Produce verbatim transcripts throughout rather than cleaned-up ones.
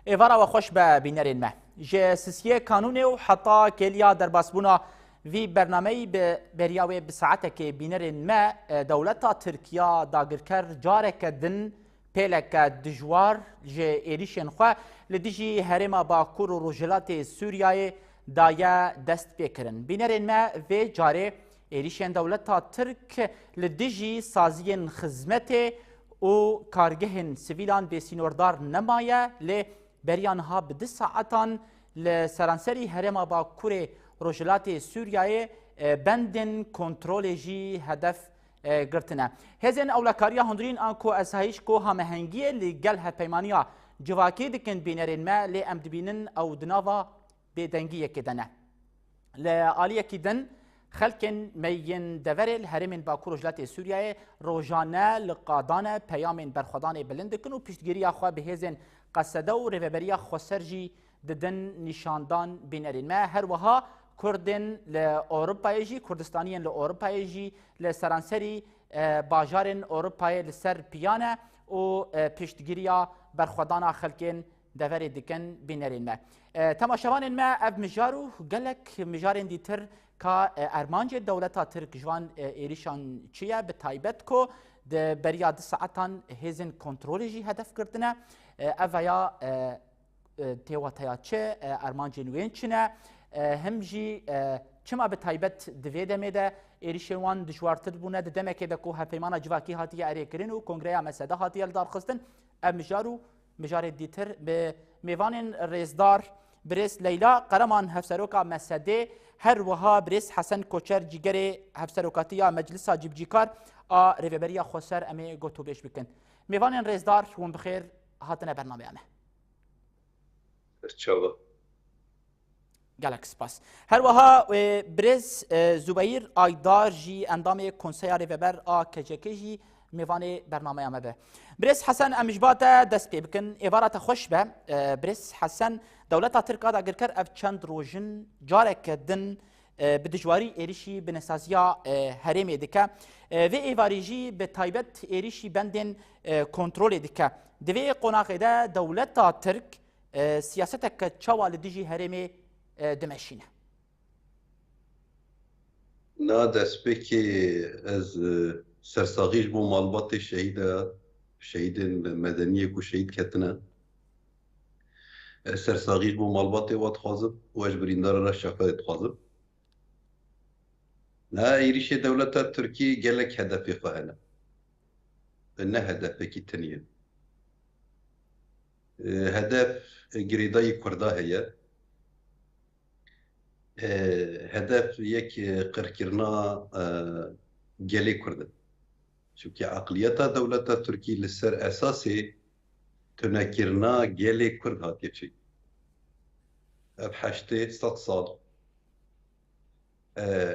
Êvara we xweş be bînerên me. Ji sisiyê kanûnê û heta kêliya derbasbûna vî bernameyî bi beriya wê bi saetekê bînerên me, e, dewleta Tirkiya dagirker careke din pêleke dijwar ji êrîşên xwe li dijî herêma Bakur û Rojhilatê Sûriyeyê daye destpêkirin. Bînerên me vê carê êrîşên dewleta Tirk li dijî saziyên xizmetê û kargehên sivîlan bêsînordarî nemaye, lê beriya niha bi du saetan li seranserî herêma Bakurê Rojhilatê Sûriyeyê, e, bendên kontrolê jî hedef, e, girtine. Hêzên ewlekariya hundirîn an ku esayîş ku hamehengiyê li gel hevpeymaniya civakî dikin bînerên me, lê em dibînin ew di nava bêdengiyekê de ne. Li aliyekî din, xelkên me yên deverê li herêmên Bakur û Rojhilatê Sûriyeyê rojane li qadane peyamên berxwedanê bilind dikin û piştgiriya xwe bi hêzên Qesede û Rêveberiya Xweser jî didin nîşandan bînerên me. Her wiha Kurdên li Ewropayê jî, Kurdistaniyên li Ewropayê jî li seranserî, e, bajarên Ewropayê li ser piya ne û, e, piştgiriya berxwedana xelkên deverê dikin bînerên me. E, temaşevanên me, ev mijar û gelek mijarên dîtir ka, e, armancê dewleta Tirk ji van, e, êrîşan çi ye, bi taybet ku di beriya du saetan hêzên kontrolê jî hedef girtine. E, ev ya, e, e, tê wateya çi, e, armancên wên çi ne, e, him jî, e, çima bi taybet di vê demê de êrîşên wan dijwartir bûne, di demekê de ku hevpeymana civakî hatiye erêkirin û kongreya Mesede hatiye lidarxistin. Ev mijar û mijarê dîtir bi mêvanên rêzdar birêz Leyla Qereman, hevseroka Mesedê, her wiha birêz Hesen Koçer, cîgerê hevserokatiya Meclisa Cîbicîkar a Rêveberiya Xweser, em ê gotûbêj bikin. Mêvanên rêzdar, hûn bi xêr hatine bernameya me. Çawa? Gelek spas. Her wiha, e, birêz, e, Zubeyir Aydar jî endamê Konseya Rêveber a K C K jî mêvanê bernameya me be. Birêz Hesen, em ji ba te dest pê bikin. Êvara te xweş be. E, birêz Hesen, dewleta Tirk a dagirker ev çend rojin careke din, e, bi dijwarî êrişî binesaziya, e, herêmê dike. E, vê êvarî jî bi taybet êrişî bendên, e, kontrolê dike. Di vê qonaxê de dewleta Tirk, e, siyaseteke çawa li dijî herêmê, e, dimeşîne? Na destpêkê ez, e, sersaxî ji bo malbatê şehîda, şehîdên medeniyê ku şehîd ketine. Ez sersaxî ji bo malbatê wa dixwazim û ez ji birîndara Reşşakarê dixwazim. Na êrîşê dewleta Tirkî gelek hedefê xwe hene. Ne hedefekî tinî ye. E, hedef, e, girêdayî Kurda heye. E, hedef yek, e, qirkirina, e, gelê Kurd e. Çimkî eqliyeta dewleta Tirkî li ser esasê tunekirina gelê Kurd hatiye çêkirin. Ev heştê sed sal, e,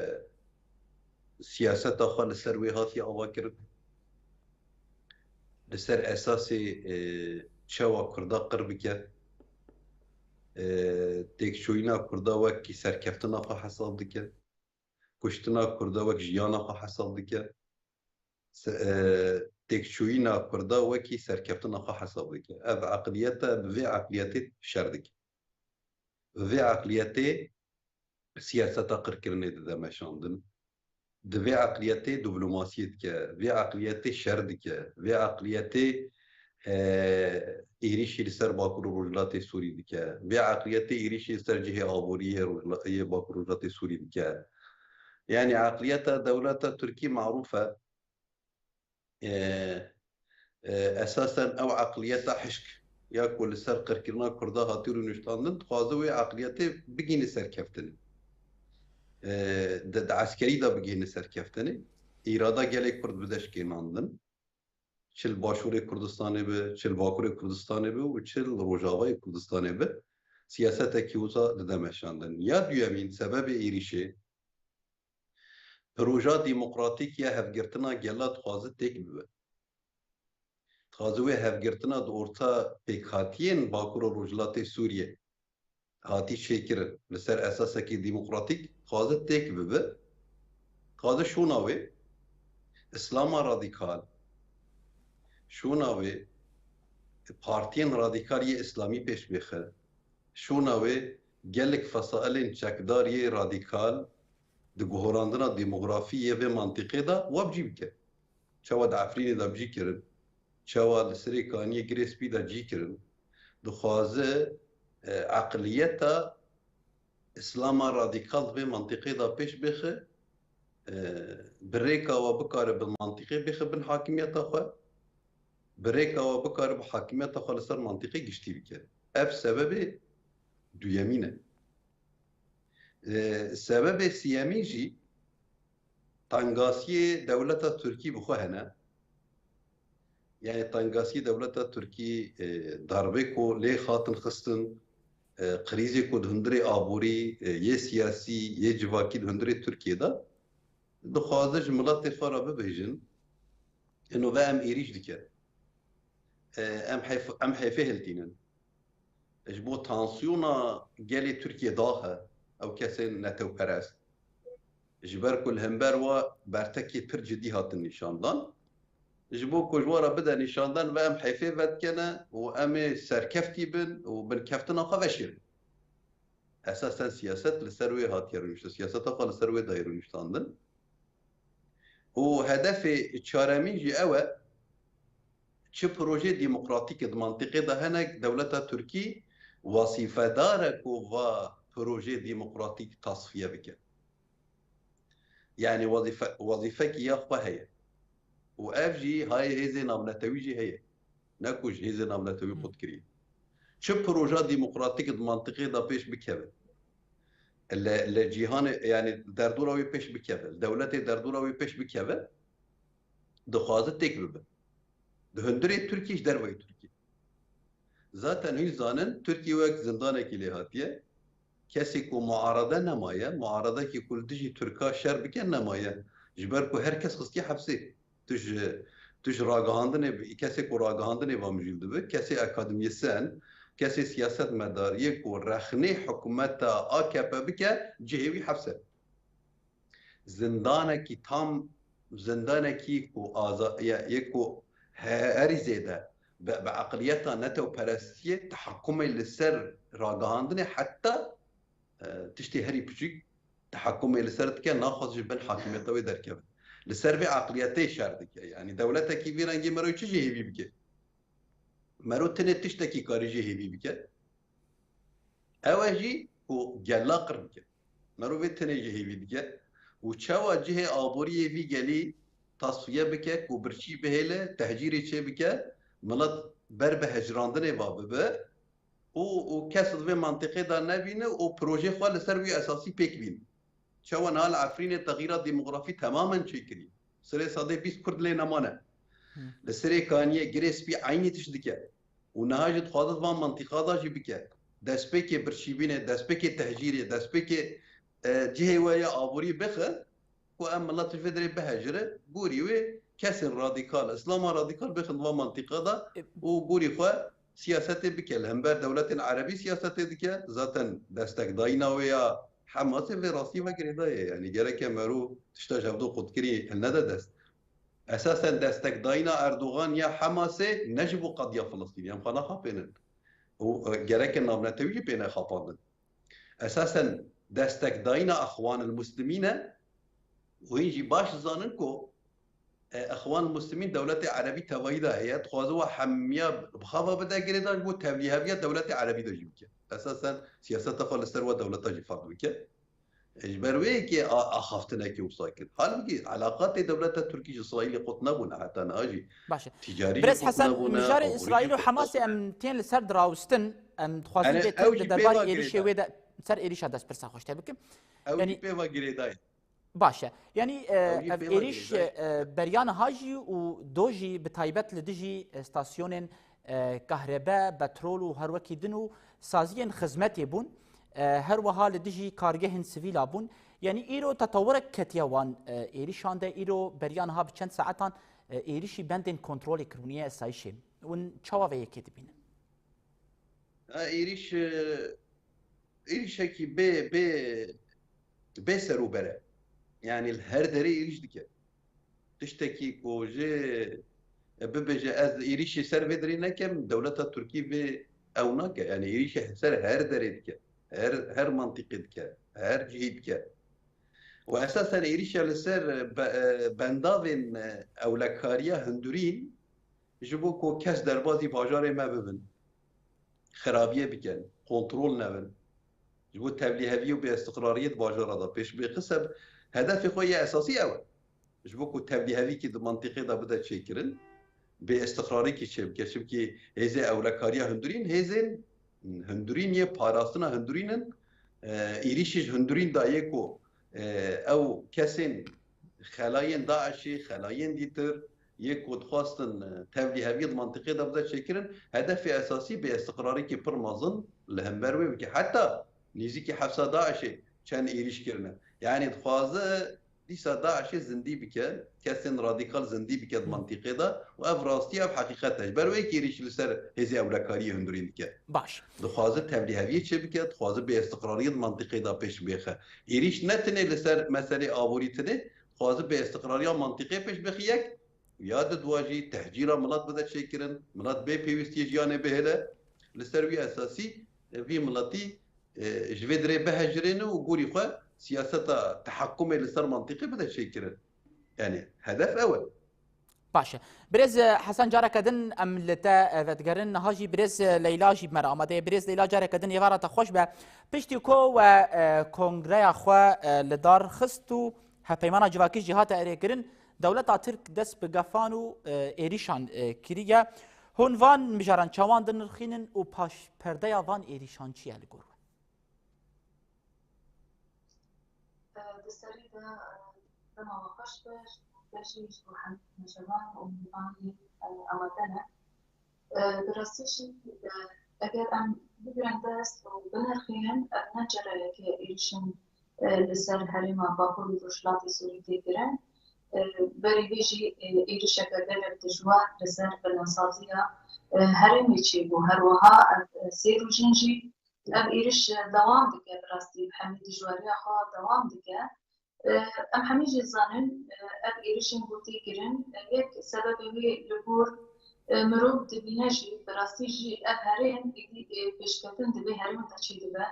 siyaseta xwe li ser wê hatiye avakirin. Li ser esasê, e, çawa Kurda qir bike, e, têkçûyîna Kurda wekî serkeftina xwe hesab dike, kuştina Kurda wek jiyana xwe hesab dike, se-, e, têkçûyîna Kurda wekî serkeftina xwe hesab dike. Ev eqliyete, bi vê eqliyetê şer dike. Bi vê eqliyetê siyaseta qirkirinê dide meşandin. Di vê eqliyetê diplomasiyê dike, vê eqliyetê şer dike, vê eqliyetê, e, êrîşî li ser Bakur û Rojhilatê Sûrî dike, vê eqliyetê êrîşî li ser cihê aborî yê Rojhila-, yê Bakur û Rojhilatê Sûrî dike. Yanî eqliyeta dewleta Tirkî marûf e. E, e, esasen ew eqliyeta hişk ya ku li ser qirkirina Kurda hatî rûniştandin, dixwaze wê eqliyetê bigihîne serkeftinê. E, di, di eskerî de bigihîne serkeftinê. Îrada gelê Kurd bide şikênandin. Çi li Başûrê Kurdistanê be, çi li Bakurê Kurdistanê be û çi li Rojavayê Kurdistanê be, siyasetekî wisa dide meşandin. Ya duyemîn, sebebê êrîşê, proja demokratîk ya hevgirtina gela dixwaze têk bibe. Dixwaze wê hevgirtina di orta pêkhatiyên Bakur û Rojhilatê Sûriyê hatî çêkirin, li ser esasekî demokratîk dixwaze têk bibe. Dixwaze şûna wê, Îslama radîkal, şûna wê, partiyên radîkal yê îslamî pêş bêxe. Şûna wê gelek fesailên çekdar yê radîkal di guhorandina demografî yê vê mantîqê de wa bi cî bike. Çawa di Efrînê de bi cî kirin, çawa li Sirê Kaniyê Girê Spî de cî kirin, dixwaze, e, eqliyeta Îslama radîkal di vê mantîqê de pêş bixe, e, bi rêka we bikare bi mantîqê bixe bin hakimiyeta xwe, bi rêka we bikare bi hakimiyeta xwe li ser mantîqê giştî bike. Ev sebebê duyemîn e. E, sebebê siyemîn jî tengasiyê dewleta Tirkî bi xwe hene. Yani tengasiyê dewleta Tirkî, e, darbê ku lê hatin xistin, e, krîzê ku di hundirê aborî, e, yê siyasî, yê civakî di hundirê Tirkiyê de dixwaze ji miletê xwe re bibêjin, ino ve em êrîş dikin. E, em heyf-, em heyfê hiltînin. Ji bo tansiyona gelê Tirkiyê daxe, ew kesên netewperest. Ji ber ku li hember we bertekê pir cidî hatin nîşandan. Ji bo ku ji we re bide nîşandan ve em heyfê vedikene û em ê serkeftî bin û binkeftina xwe veşêrin. Esasen siyaset li ser wê hatiye rûniştin. Siyaseta xwe li ser wê dayê rûniştandin. Û hedefê çaremîn jî ew e, çi projê demokratîk di mantîqê de hene, dewleta Tirkî wazîfedar e ku va projê demokratîk tasfiye bike. Yani wazîfe, wazîfekî ya xwe heye. Û ev jî hayê hêzê navnetewî jî heye. Ne ku ji hêzê navnetewî qut kiriye. Çi proja demokratîk di mantîqê de pêş bikeve? Li, li cîhanê, yani derdora wê pêş bikeve, li dewletê derdora wê pêş bikeve, dixwaze têk bibe. Di hundirê Tirkiyê, ji derveyî Tirkiyê. Zaten hûn zanin, Tirkiye wek zindanekî lê hatiye. Kesê ku muarede nemaye, muaredekî ku li dijî Tirka şer bike nemaye. Ji ber ku her kes xistiye hepsê. Tu ji, tu ji ragihandinê, kesê ku ragihandinê ve mijûl dibe, kesê akademîsen, kesê siyasetmedar yê ku rexnê hikûmeta A K P bike, cihê wî heps e. Zindanekî tam, zindanekî ku aza-, ye, yê ku he-, herî zêde bi, bi eqliyeta netewperestiyê tehakumê li ser ragihandinê heta, e, tiştê herî piçûk tehakumê li ser dike, naxwaze ji bin hakimiyeta wê derkeve. Li ser vê eqliyetê şer dike. Yanî dewletekî vî rengî mero çi jî hêvî bike? Mero tenê tiştekî karî jî hêvî bike. Ew e jî ku gela qir bike. Mero vê tenê jî hêvî dike. Û çawa cihê aboriyê vî gelî tasfiye bike, ku birçî bihêle, tehcîrê çê bike, milet ber bi hecrandinê va bibe û, û kes di vê mantîqê de nebîne û projê xwe li ser wî esasî pêk bîne. Çawa niha li Efrînê texîra demografî temamen çêkirî. Sirê sedê bîst Kurd lê nemane. Li Sirê Kaniyê, Girê Spî eynî tişt dike. Û niha jî dixwaze di van mantîqa de jî bike. Destpêkê birçîbînê, destpêkê tehcîrê, destpêkê, e, cihê we ya aborî bixe, ku em milet ji vê derê bihecire, gorî wê kesên radîkal, Îslama radîkal bixin di van mantîqa de û gorî xwe siyasetê bike. Li hember dewletên erebî siyasetê dike, zaten destekdayîna wê ya Hemasê vê rastî ve girêdayî ye. Yanî gereke mero tişta ji hevdu qutkirî hilnede dest. Esasen destekdayîna Erdogan ya Hemasê ne ji bo qediya Filistînê. Em xwe naxapênin. Û, e, gereke navnetewî jî pê nexapandin. Esasen destekdayîna Exwan el Muslimîn e û hîn jî baş dizanin ku, e, Exwan el Muslimîn dewletê erebî tevayî de heye, dixwaze we hemiya bi xwe ve bide girêdan ji bo tevlîheviya dewletê erebî de jî bike. Esasen siyaseta xwe li ser we dewleta jî ferz bike. E, ji ber wê yekê a-, axaftinekê wisa kir. Halbûkî elaqatê dewleta Tirkî ji Îsraîlê qut nebûne, heta niha jî Baş e. Ticarî jî Birêz qut Hesan, nebûne, mijarê aborî jî Îsraîl û qut Hemasê nebûne. Em tên li ser dirawstin, em dixwazin Yanî bê ew tên jî li derbarê pêva êrîşê girêdayî. Wê de ser êrîşa destpirsa xwe ji te bikim. Ew Yanî jî pêva girêdayî. Baş e. Yanî, e, Ew jî ev pêva êrîş, girêdayî. E, beriya niha jî û do jî bi taybet li dijî, e, stasyonên, e, kahrebe, petrol û her wekî din û saziyên xizmetê bûn. E, her wiha li dijî kargehên sivîla bûn. Yanî îro tetewirek ketiye wan, e, êrîşan de, îro beriya niha bi çend saetan, e, êrîşî bendên kontrolê kiribûn, yê esayîşê. Hûn çawa vê yekê dibînin? E, êrîş, e, êrîşekî bê, bê, bê serûber e. Yanî li her derê êrîş dike. Tiştekî ku ji e, bibêje, ez êrîşî ser vê derê nekem, dewleta Tirkî vê ew nake. Yani êrîşî ser her derê dike. Her, her mantîqê dike. Her cihî dike. Û esasen êrîşa li ser, e, be-, e, bendavên, e, ewlekariya hundirîn ji bo ku kes derbazî bajarê me bibin, xirabiyê bikin, kontrol nebin. Ji bo tevlîheviyê û bêistiqrariyê di bajara de pêş bixin, seb hedefê xwe yê esasî ew e. Ji bo ku tevlîhevîkî di mantîqê de bide çêkirin, bêistiqrarîkî çêbike. Çimkî hêzê ewlekariya hundirîn, hêzên hundirîn yê parastina hundirîn in, e, êrîşî ji hundirîn de yê ku, e, ew kesên xelayên DAIŞê, xelayên dîtir, yê ku dixwastin, e, tevlîheviyê di mantîqê de bide çêkirin, hedefê esasî bêistiqrarîkî pir mezin li hember wê bike. Heta nêzîkî hefsa DAIŞê çend êrîş kirine. Yani dixwaze dîsa DAIŞê zindî bike, kesên radîkal zindî bike di mantîqê de û ev rastî, ev heqîqet e. Ji ber wê yekê êrîş li ser hêzê ewlekariyê hundirîn dike. Baş. Dixwaze tevlîheviyê çêbike, dixwaze bêistiqrariyê di mantîqê de pêş bêxe. Êrîş ne tenê li ser meselê aborî tenê, dixwaze bêistiqrariya mantîqê pêş bêxe yek, ya di dua jî tehcîra milet bide çêkirin, milet bê pêwîstiyê jiyanê bihêle. Li ser wî esasî, e, vî miletî, e, ji vê dirê bihejirêne û gorî xwe siyaseta tehekkumê li ser mantîqê bide çêkirin. Yani hedef ew e. Baş e. Birêz, e, Hesen, careke din em li te, e, vedigerin. Niha jî birêz, e, Leyla jî bi me re amade ye. Birêz Leyla, careke din êvara te xweş be. Piştî ku we, e, kongreya xwe, e, li dar xist û hevpeymana civakî jî hate erêkirin, dewleta Tirk dest bi gefan û, e, êrîşan, e, kiriye. Hûn van mijaran çawan dinirxînin û paşperdeya van êrîşan çi ye li gor we? Di serî de, e, dema we xweş be, ji bo te jî, ji bo hemî meşevan û mîvanî, e, amade ne. E, bi rastî jî, e, eger em bigrin dest û binirxînin, ev ne cara yekê êrîşên, e, li ser herêma Bakur û Rojhilatê Sûrî tê kirin. E, berî vê jî, e, êrîşeke gelek dijwar li ser binsaziya, e, herêmê çêbû. Her wiha ev, e, sê rojên jî ev êriş, e, dewam dike, bi rastî bi hemî dijwariya xwe dewam dike. E, em hemî jî zanin, e, ev êrişên ku tê kirin, e, yek sebebê wê li gor, e, mirov dibîne jî, bi rastî jî ev herêm êdî, e, pêşketin di vê herêmê de çêdibe.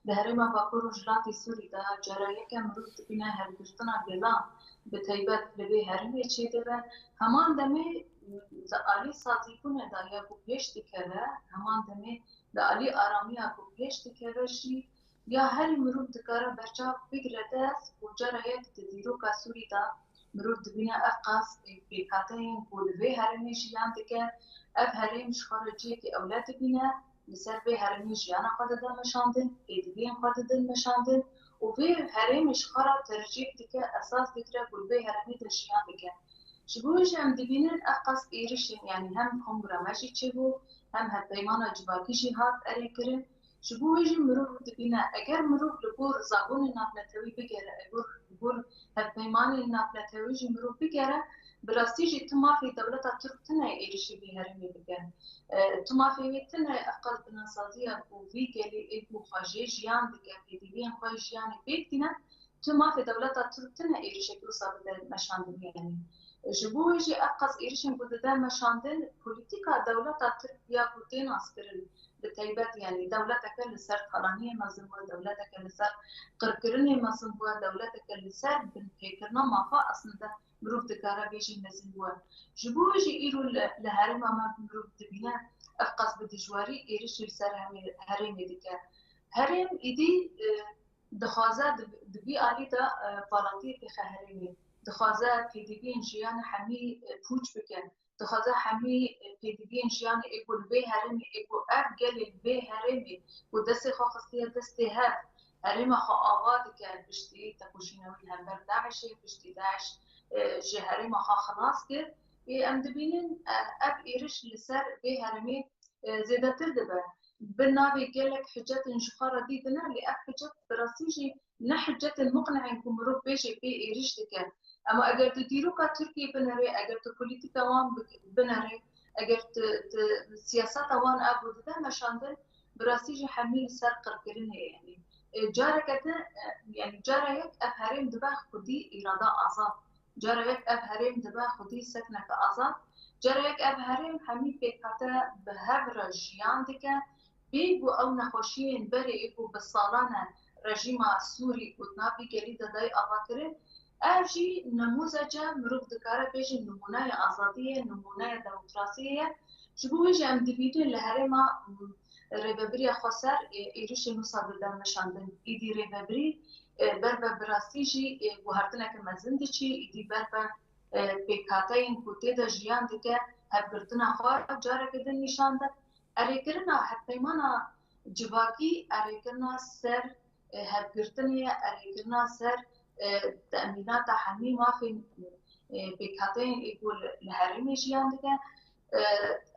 Di herêma Bakur Rojhilatê Sûrî de cara yek e mirov dibîne hilgirtina gelan bi taybet li vê herêmê çêdibe. Heman demê, m, di alî sazîbûnê de ya ku pêş dikeve, heman demê di alî aramiya ku pêş dikeve jî, ya herî mirov dikare berçav bigire dest û cara yek di dîroka Sûrî de mirov dibîne ev qas pêkhateyên ku li vê herêmê jiyan dike, ev herêm ji xwe re cihekî ewle dibîne, li ser vê herêmê jiyana xwe dide meşandin, pêdiviyên xwe didin meşandin û vê herêmê ji xwe re tercîh dike, esas digire ku li vê herêmê de jiyan bike. Ji bo wê jî em dibînin ev qas êrişên, yanî hem kongre me jî çêbû, hem hevpeymana civakî jî hat erêkirin. Ji bo wê jî mirov dibîne, eger mirov li gor zabûnên navnetewî bigere, eger li gor hevpeymanên navnetewî jî mirov bigere, bi rastî jî tu mafê dewleta Tirk tune êrişî vî herêmê bike. E, tu mafê wê tune ev qas binasaziya ku vî gelê ê ku xwe jê jiyan dike, pêdiviyên xwe yê jiyanê pêk tîne, tu mafê dewleta Tirk tune êrişekî wisa bide meşandin, yanî. Ji bo wê jî ev qas êrişên ku dide meşandin, polîtîka dewleta Tirk ya ku tê naskirin, bi taybet, yanî dewleteke li ser talaniyê mezin bûye, dewleteke li ser qirkirinê mezin bûye, dewleteke li ser binpêkirina mafa aslinde mirov dikare bêjî mezin bûye. Ji bo wê jî îro li, li herêma me mirov dibîne ev qas bi dijwarî êrişî li ser hemê-, herêmê dike. Herêm îdî, e, dixwaze di, di vî alî de, e, valatiyê bêxe herêmê. Dixwaze pêdiviyên jiyanê hemî, e, pûç bike. Dixwaze hemî, e, pêdiviyên jiyanê ê ku li vê herêmê, ê ku ev gelê li vê herêmê ku destê xwe xistiye destê hev, herêma xwe ava dike, piştî tekoşîna wî li hember DAIŞê, piştî DAIŞ, e, ji herêma xwe xilas kir. Ê em dibînin, e, ev êriş li ser vê herêmê e, zêdetir dibe. Bi navê gelek hicetên ji xwe re dîtine, lê ev hicet bi rastî jî ne hicetên muqne'ên ku mirov bêje pê êrîş dike. Ema eger tu dîroka Tirkiyê binerê, eger tu polîtîka wan bi-, binerê, eger tu, tu siyaseta wan ev ku dide meşandin, bi rastî jî hemî li ser qirkirinê ye. Yanî, e, careke din, e, yanî cara yek ev herêm dibe xwedî îrada azad. Cara yek ev herêm dibe xwedî sekneke azad. Cara yek ev herêm hemî pêkhate bi hev re jiyan dike. Bê ku ew nexweşiyên berê ê ku bi salan e rejîma Sûrî û di nav vî gelî de dayê avakirin, ev jî nemûzece mirov dikare bêje nimûneyê azadiyê, nimûneyê demokrasiyê ye. Ji bo wê jî em dibînin li herêma, mm, Rêvebiriya Xweser, e, êrişên wisa dide meşandin. Îdî rêvebirî, e, ber ve bi rastî jî, e, guhertineke mezin diçî, îdî ber ve, e, pêkhateyên ku tê de jiyan dike, hevgirtina xwe careke din nîşan de. Erêkirina hevpeymana civakî, erêkirina ser, e, hevgirtinê ye, erêkirina ser, e, temînata hemî mafên, e, pêkhateyên ê ku li, li herêmê jiyan dike. E,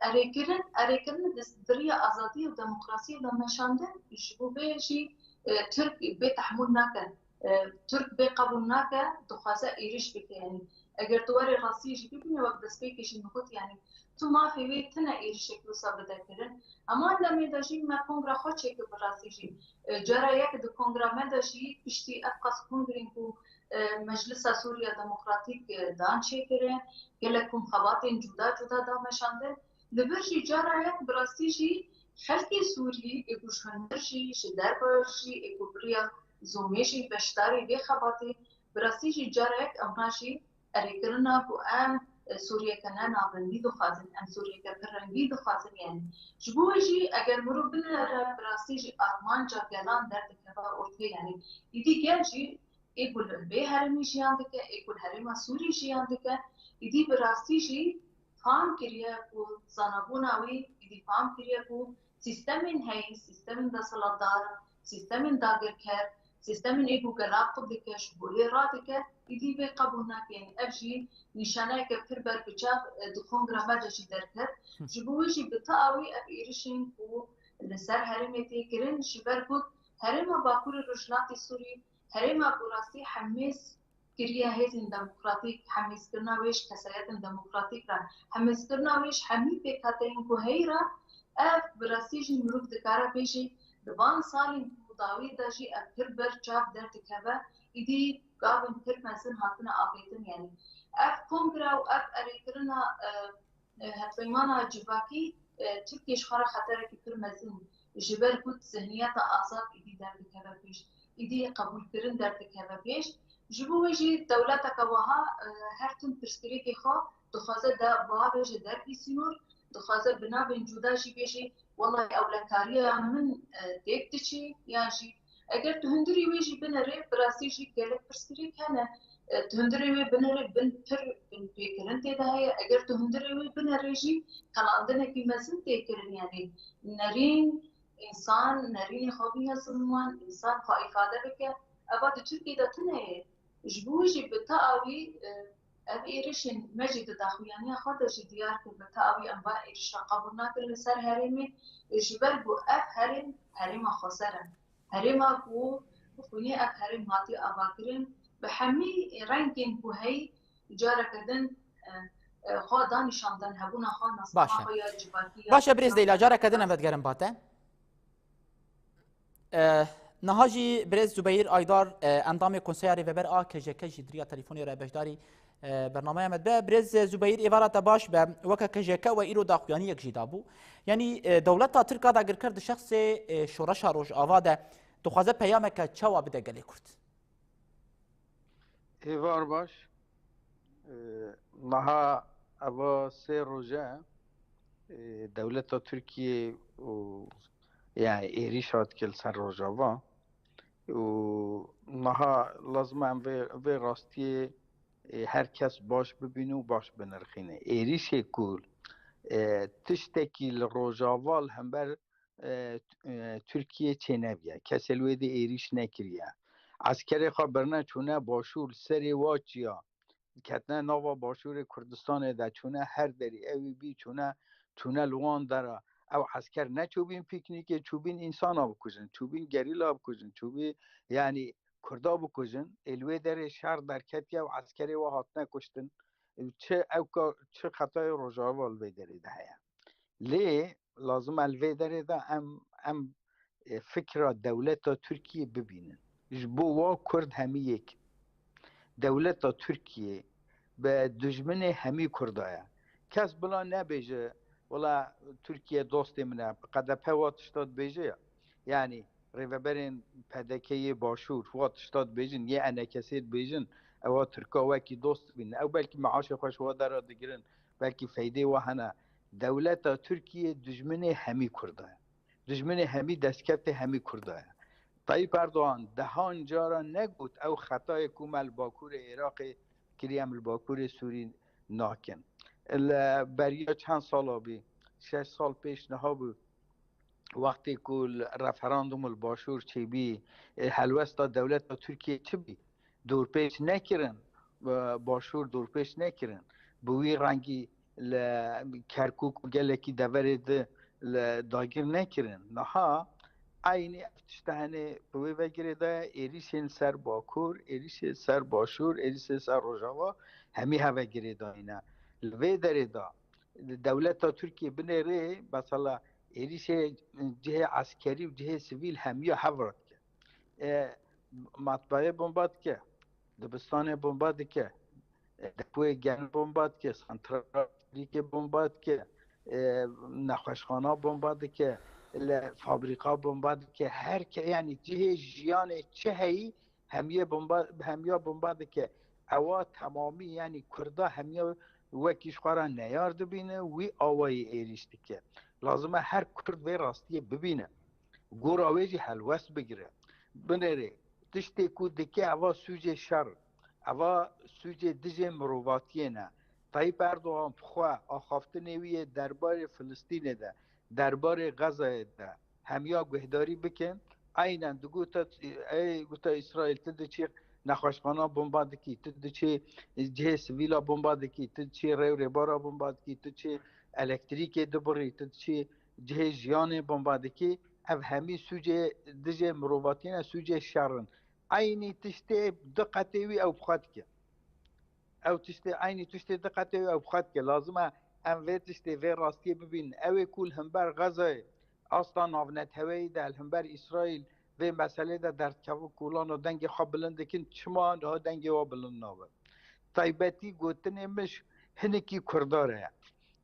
erêkirin, erêkirin di, di riya azadiyê û demokrasiyê de meşandin, ji bo vê jî, e, Tirk bê tehmûl nake. E, Tirk bê qebûl nake, dixwaze êrîş bike. Yanî, eger tu werê rastiyê jî bibînî, wek destpêkê jî min got, yanî, tu mafê wê tune êrîşek wisa bide kirin. Hema demê de jî me kongra xwe çêkir bi rastî jî. E, cara yek di kongra me de jî piştî ev qas kongrên ku, e, Meclisa Sûriya Demokratîk, e, dan çêkirin, gelek kom xebatên cuda cuda da meşandin. Li vir jî cara yek bi rastî jî xelkê Sûrî ê ku ji hundir jî, ji derve jî, ê ku bi riya zomê jî beşdarî vê xebatê, bi rastî jî cara yek ewna jî erêkirina ku em, e, Sûriyeke ne navendî dixwazin, em Sûriyeke pirrengî dixwazin, yanî. Ji bo wê jî eger mirov binere, bi rastî jî armanca gelan derdikeve ortê, yanî. Îdî gel jî ê ku li vê herêmî jiyan dike, ê ku li herêma Sûrî jiyan dike, îdî bi rastî jî fam kiriye ku zanabûna wî, îdî fam kiriye ku sîstemên heyî, sîstemên desthilatdar, sîstemên dagirker, sîstemên ê ku gela qut dike, ji holê radike, îdî vê qebûl nake. Yanî ev jî nîşaneyeke pir berbiçav, e, di kongra me de jî derket. Hı. Ji bo wê jî bi tia wî ev êrişên ku li ser herêmê tê kirin, ji ber ku herêma Bakurê Rojhilatê Sûrî, herêma ku rastî hemêz kiriye hêzên demokratîk, hemêzkirina wê ji kesayetên demokratîk re, hemêzkirina wê ji hemî pêkhateyên ku heyî re, ev bi rastî jî mirov dikare bêjî, di van salên ku dawî de jî ev pir ber çav derdikeve, îdî gavên pir mezin hatine avêtin, yanî. Ev kongre û ev erêkirina, e, e, hevpeymana civakî, e, Tirkiye ji xwe re xeterekî pir mezin, ji ber ku zihniyeta azad îdî derdikeve pêş, îdî qebûlkirin derdikeve pêş. Ji bo wê jî dewleteke wiha, e, her tim pirsgirêkê xwe dixwaze de, wiha bêje dervî sînor, dixwaze bi navên cuda jî bêje, wellahî ewlekariya min, e, têk diçe, yan jî eger tu hundirê wê jî binerê, bi rastî jî gelek pirsgirêk hene. E, tu hundirê wê binerê, bin pir binpêkirin tê de heye. Eger tu hundirê wê binerê jî, qelandinekî mezin tê kirin. Yanî nerîn, însan nerînê xwe bîne ziman, însan xwe îfade bike. Eva di Tirkiyê de tune ye. Ji bo wî jî bi tia wî, e, ev êrişên me jî di daxuyaniya xwe de jî diyar kir, bi tia wî em va êrişa qebûl nakin li ser herêmê, ji ber ku ev herêm, herêma xweser e. Herêma ku bi xwînê ev herêm hatiye avakirin, bi hemî rengên ku heyî, careke din, e, e, xwe da nîşandin, hebûna xwe, nastina Baş e. xwe ya civakî ya Baş e, birêz Leyla, careke din em vedigerin bate. E, niha jî birêz Zubeyir Aydar, e, endamê Konseya Rêveber a K J K jî di riya telefonê re beşdarî, e, bernameya me dibe. Birêz Zubeyir, êvara te baş be. Weke K J K we îro daxuyaniyek jî dabû. Yanî, e, dewleta Tirk a dagirker di şexsê, e, Şoreşa Rojava de dixwaze peyameke çawa bide gelê Kurd? Êvar baş. E, niha eva sê roj e, e, dewleta Tirkiyê û, yani, êrîş hatike li ser Rojava û niha lazim e em vê, vê rastiyê, e, her kes baş bibîne û baş binirxîne. Êrîşê ku, e, tiştekî li Rojava li hember, e, t-, e, Tirkiyê çênebiye. Kesê li wê de êrîş nekiriye. Eskerê xwe birine çûne başûr, li serê wa çiya. Ketine nava başûrê Kurdistanê de, çûne her derî, ewî bî, çûne, çûne li wan dera. Ew esker neçûbîn pîknîkê, çûbîn însana bikujin, çûbîn gerîla bikujin, çûbî, yanî, Kurda bikujin. Ê li wê derê şer derketiye û eskerê we hatine kuştin. Çi ew ka, çi xetayê Rojava li vê derê de heye? Lê lazim e li vê derê de em, em, e, fikra dewleta Tirkiyê bibînin. Ji bo wa Kurd hemî yek in. Dewleta Tirkiyê bi dijminê hemî Kurda ye. Kes bila nebêje, wela Tirkiye dostê min e, K D P wa tişta dibêje ya. Yanî rêveberên P D K yê Başûr wa tişta dibêjin, yê E N K S'ê dibêjin, ewa Tirka wekî dost dibînin. Ew belkî meaşê xwe ji wa dera digirin, belkî feydê wa hene. Dewleta Tirkiye dijminê hemî Kurda ye. Dijminê hemî destkeftê hemî Kurda ye. Tayyip Erdogan dehan cara negot ew xetayê ku me li Bakurê Iraqê kiriye, em li Bakurê Sûrî nakin. Li beriya çend sala bî, şeş sal pêş niha bû, wextê ku li referandûm li Başûr çêbî, e, helwesta dewleta Tirkiye çi bî? Dorpêç nekirin, e, Başûr dorpêç nekirin. Bi wî rengî li Kerkûk û gelekî deverê di li dagir nekirin. Niha eynî ev tişte hene bi wê ve girêdaye, êrîşên ser Bakur, êrîşên ser Başûr, êrîşên ser Rojava, hemî heve girêdayî ne. Li vê derê de dewleta Tirkiye binêrê, mesela êrîşê cihê eskerî û cihê sivîl hemiya hev re dike. E, matbaayê bomba dike, dibistanê bomba dike, e, depoyê germ bomba dike, santrala elektrîkê bomba dike, e, nexweşxana bomba dike, li fabrîka bomba dike, her ke-, yanî cihê jiyanê çi heyî, hemiye bomba, hemiya bomba dike. Ewa temamî, yanî Kurda hemiya wekî ji xwe re neyar dibîne, wî awayî êrîş dike. Lazim e her Kurd vê rastiyê bibîne. Gora wê jî helwest bigire. Binêrê, tiştê ku dike, eva sûcê şer, eva sûcê dijê mirovatiyê ne. Tayyip Erdogan bi xwe axaftinê wî yê derbarê Filistînê de, derbarê Xezayê de, hemiya guhdarî bikin. Eynen digota, ey, gota Îsraîl, tu diçî nexweşxana bomba dikî, tu diçî cihê sivîla bomba dikî, tu diçî rêw rêbara bomba dikî, tu diçî elektrîkê dibirî, tu diçî cihê jiyanê bomba dikî. Ev hemî sûcê dijê mirovatî ne, sûcê şer in. Eynî tiştê du qetê wî ew bi xwe dike. Ew tiştê, eynî tiştê du qetê wî ew bi xwe dike. Lazim e em vê tiştê, vê rastiyê bibînin. Ew ê ku li hember Xezayê, asta navneteweyî de, li hember Îsraîl vê meselê de derdikevin, kolana dengê xwe bilind dikin, çima niha dengê we bilind nabe? Taybetî gotinê min ji hinekî Kurda re ye.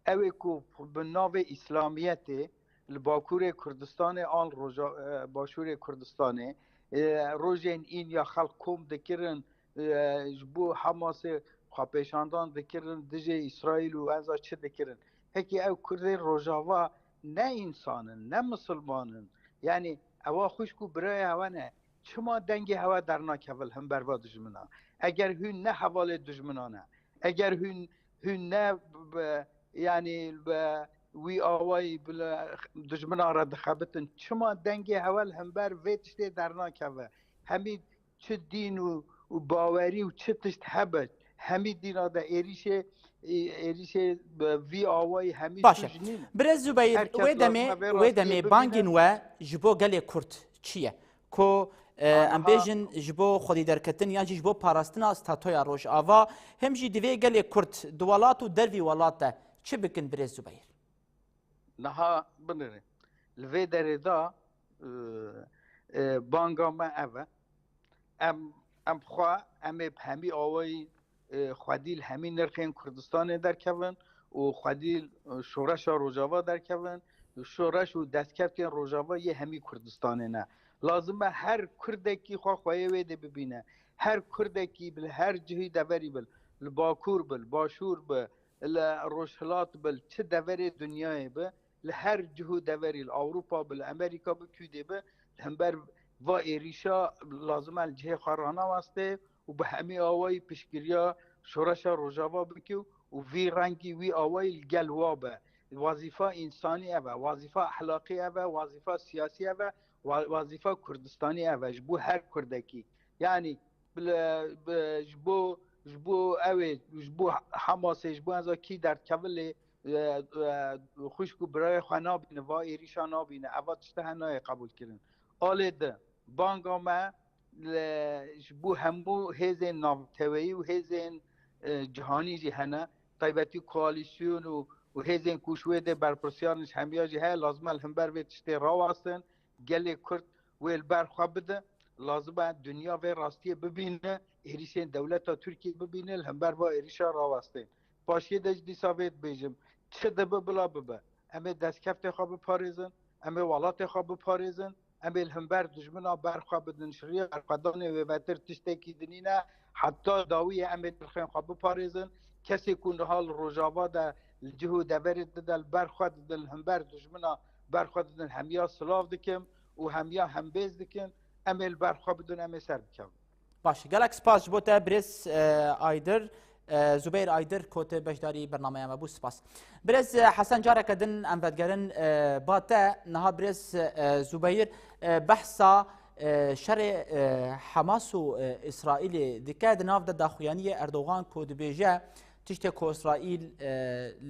Ew ê ku bi navê Îslamiyetê li Bakurê Kurdistanê an Roja-, e, Başûrê Kurdistanê, e, rojên în ya xelk kom dikirin, e, ji bo Hamasê xwepêşandan dikirin dijê Îsraîl û enza çi dikirin. Hekî ew Kurdên Rojava ne însan in, ne misilman in. Yanî ewa xwişk û birayê hewe ne. Çima dengê hewe dernakeve li hember va dijmina? Eger hûn ne hevalê dijminan e, eger hûn, hûn ne bi, yanî bi wî awayî bi li dijminan re dixebitin, çima dengê hewe li hember vê tiştê dernakeve? Hemî çi dîn û, û bawerî û çi tişt hebe, hemî dîna de êrîşê, ê-, êrîşê bi vî awayî hemî Baş e. Sûc nîn. Birêz Zubeyir, Her kes wê demê, lazim e vê wê rastiyê demê bibîne. Bangên we ji bo gelê Kurd çi ye? Ku, e, em Aniha bêjin ji bo xwedî derketin yan jî ji bo parastina statoya Rojava, hem jî divê gelê Kurd di welat û dervî welat de çi bikin, birêz Zubeyir? Niha binêre. Li vê derê de, e, e, banga me ev e. Em, em xwe, em ê bi hemî awayî, e, xwedî li hemî nirxên Kurdistanê derkevin û xwedî, e, şoreşa Rojava derkevin. Şoreş û destkeftên Rojava yê hemî Kurdistanê ne. Lazim e her Kurdekî xwe xweyê wê dê bibîne. Her Kurdekî bi li her cihî deverî bil, li Bakur bil, Başûr bi, li Rojhilat bi, li çi deverê dinyayê bi, li her cih û deverî, li Ewropa bi, li Amerîka bi, kûdê bi, li hember va êrîşa lazim e li cihê xwe raneweste û bi hemî awayî piştgiriya şoreşa Rojava bike û vî rengî, wî awayî li gel wa be. Wazîfa însanî ev e, wazîfa ehlaqî ev e, wazîfa siyasî ev e, wa-, wazîfa Kurdistanî ev e ji bo her Kurdekî. Yanî bi, bi, ji bo, ji bo ew ê, ji bo Hamasê, ji bo enza kî derdkevin lê, e, e, xwişk û birayê xwe nabîne, va êrîşa nabîne, eva tişte he nayê qebûlkirin. Alê di, banga me li, ji bo hemû hêzên navteweyî û hêzên, e, cihanî jî hene, taybetî koalîsyon û, û hêzên ku ji wê dê berpirsiyar in ji hemiya jî heye, lazim e li hember vê tiştê rawestin, gelê Kurd wê li ber xwe bide, lazim e dinya vê rastiyê bibîne, êrîşên dewleta Tirkiyê bibînin, li hember va êrîşa rawestên. Paşiyê de ji dîsa vê dibêjim, çi dibe bila bibe. Em ê destkeftê xwe biparêzin, em ê welatê xwe biparêzin, em ê li hember dijmina ber xwe bidin, ji riya berxwedanê wêvetir tiştekî dinîne, heta dawiyê em ê dirxên xwe biparêzin. Kesê ku niha li Rojava de li cih û deverê dide li ber xwe didin, li hember dijmina ber xwe didin, hemiya silav dikim û hemiya hembêz dikim, em ê li ber xwe bidin, em ê ser bikevin. Baş, gelek spas ji bo te birêz, e, Aydir, e, Zubeyr Aydir ku te beşdarî bernameya me bû, spas. Birêz, e, Hesen, careke din em vedigerin, e, ba te, niha birêz, e, Zubeyr, e, behsa, e, şerê, e, Hamas û, e, Îsraîlê dike, di nav de daxuyaniyê Erdogan ku dibêje, tiştê ku Îsraîl, e,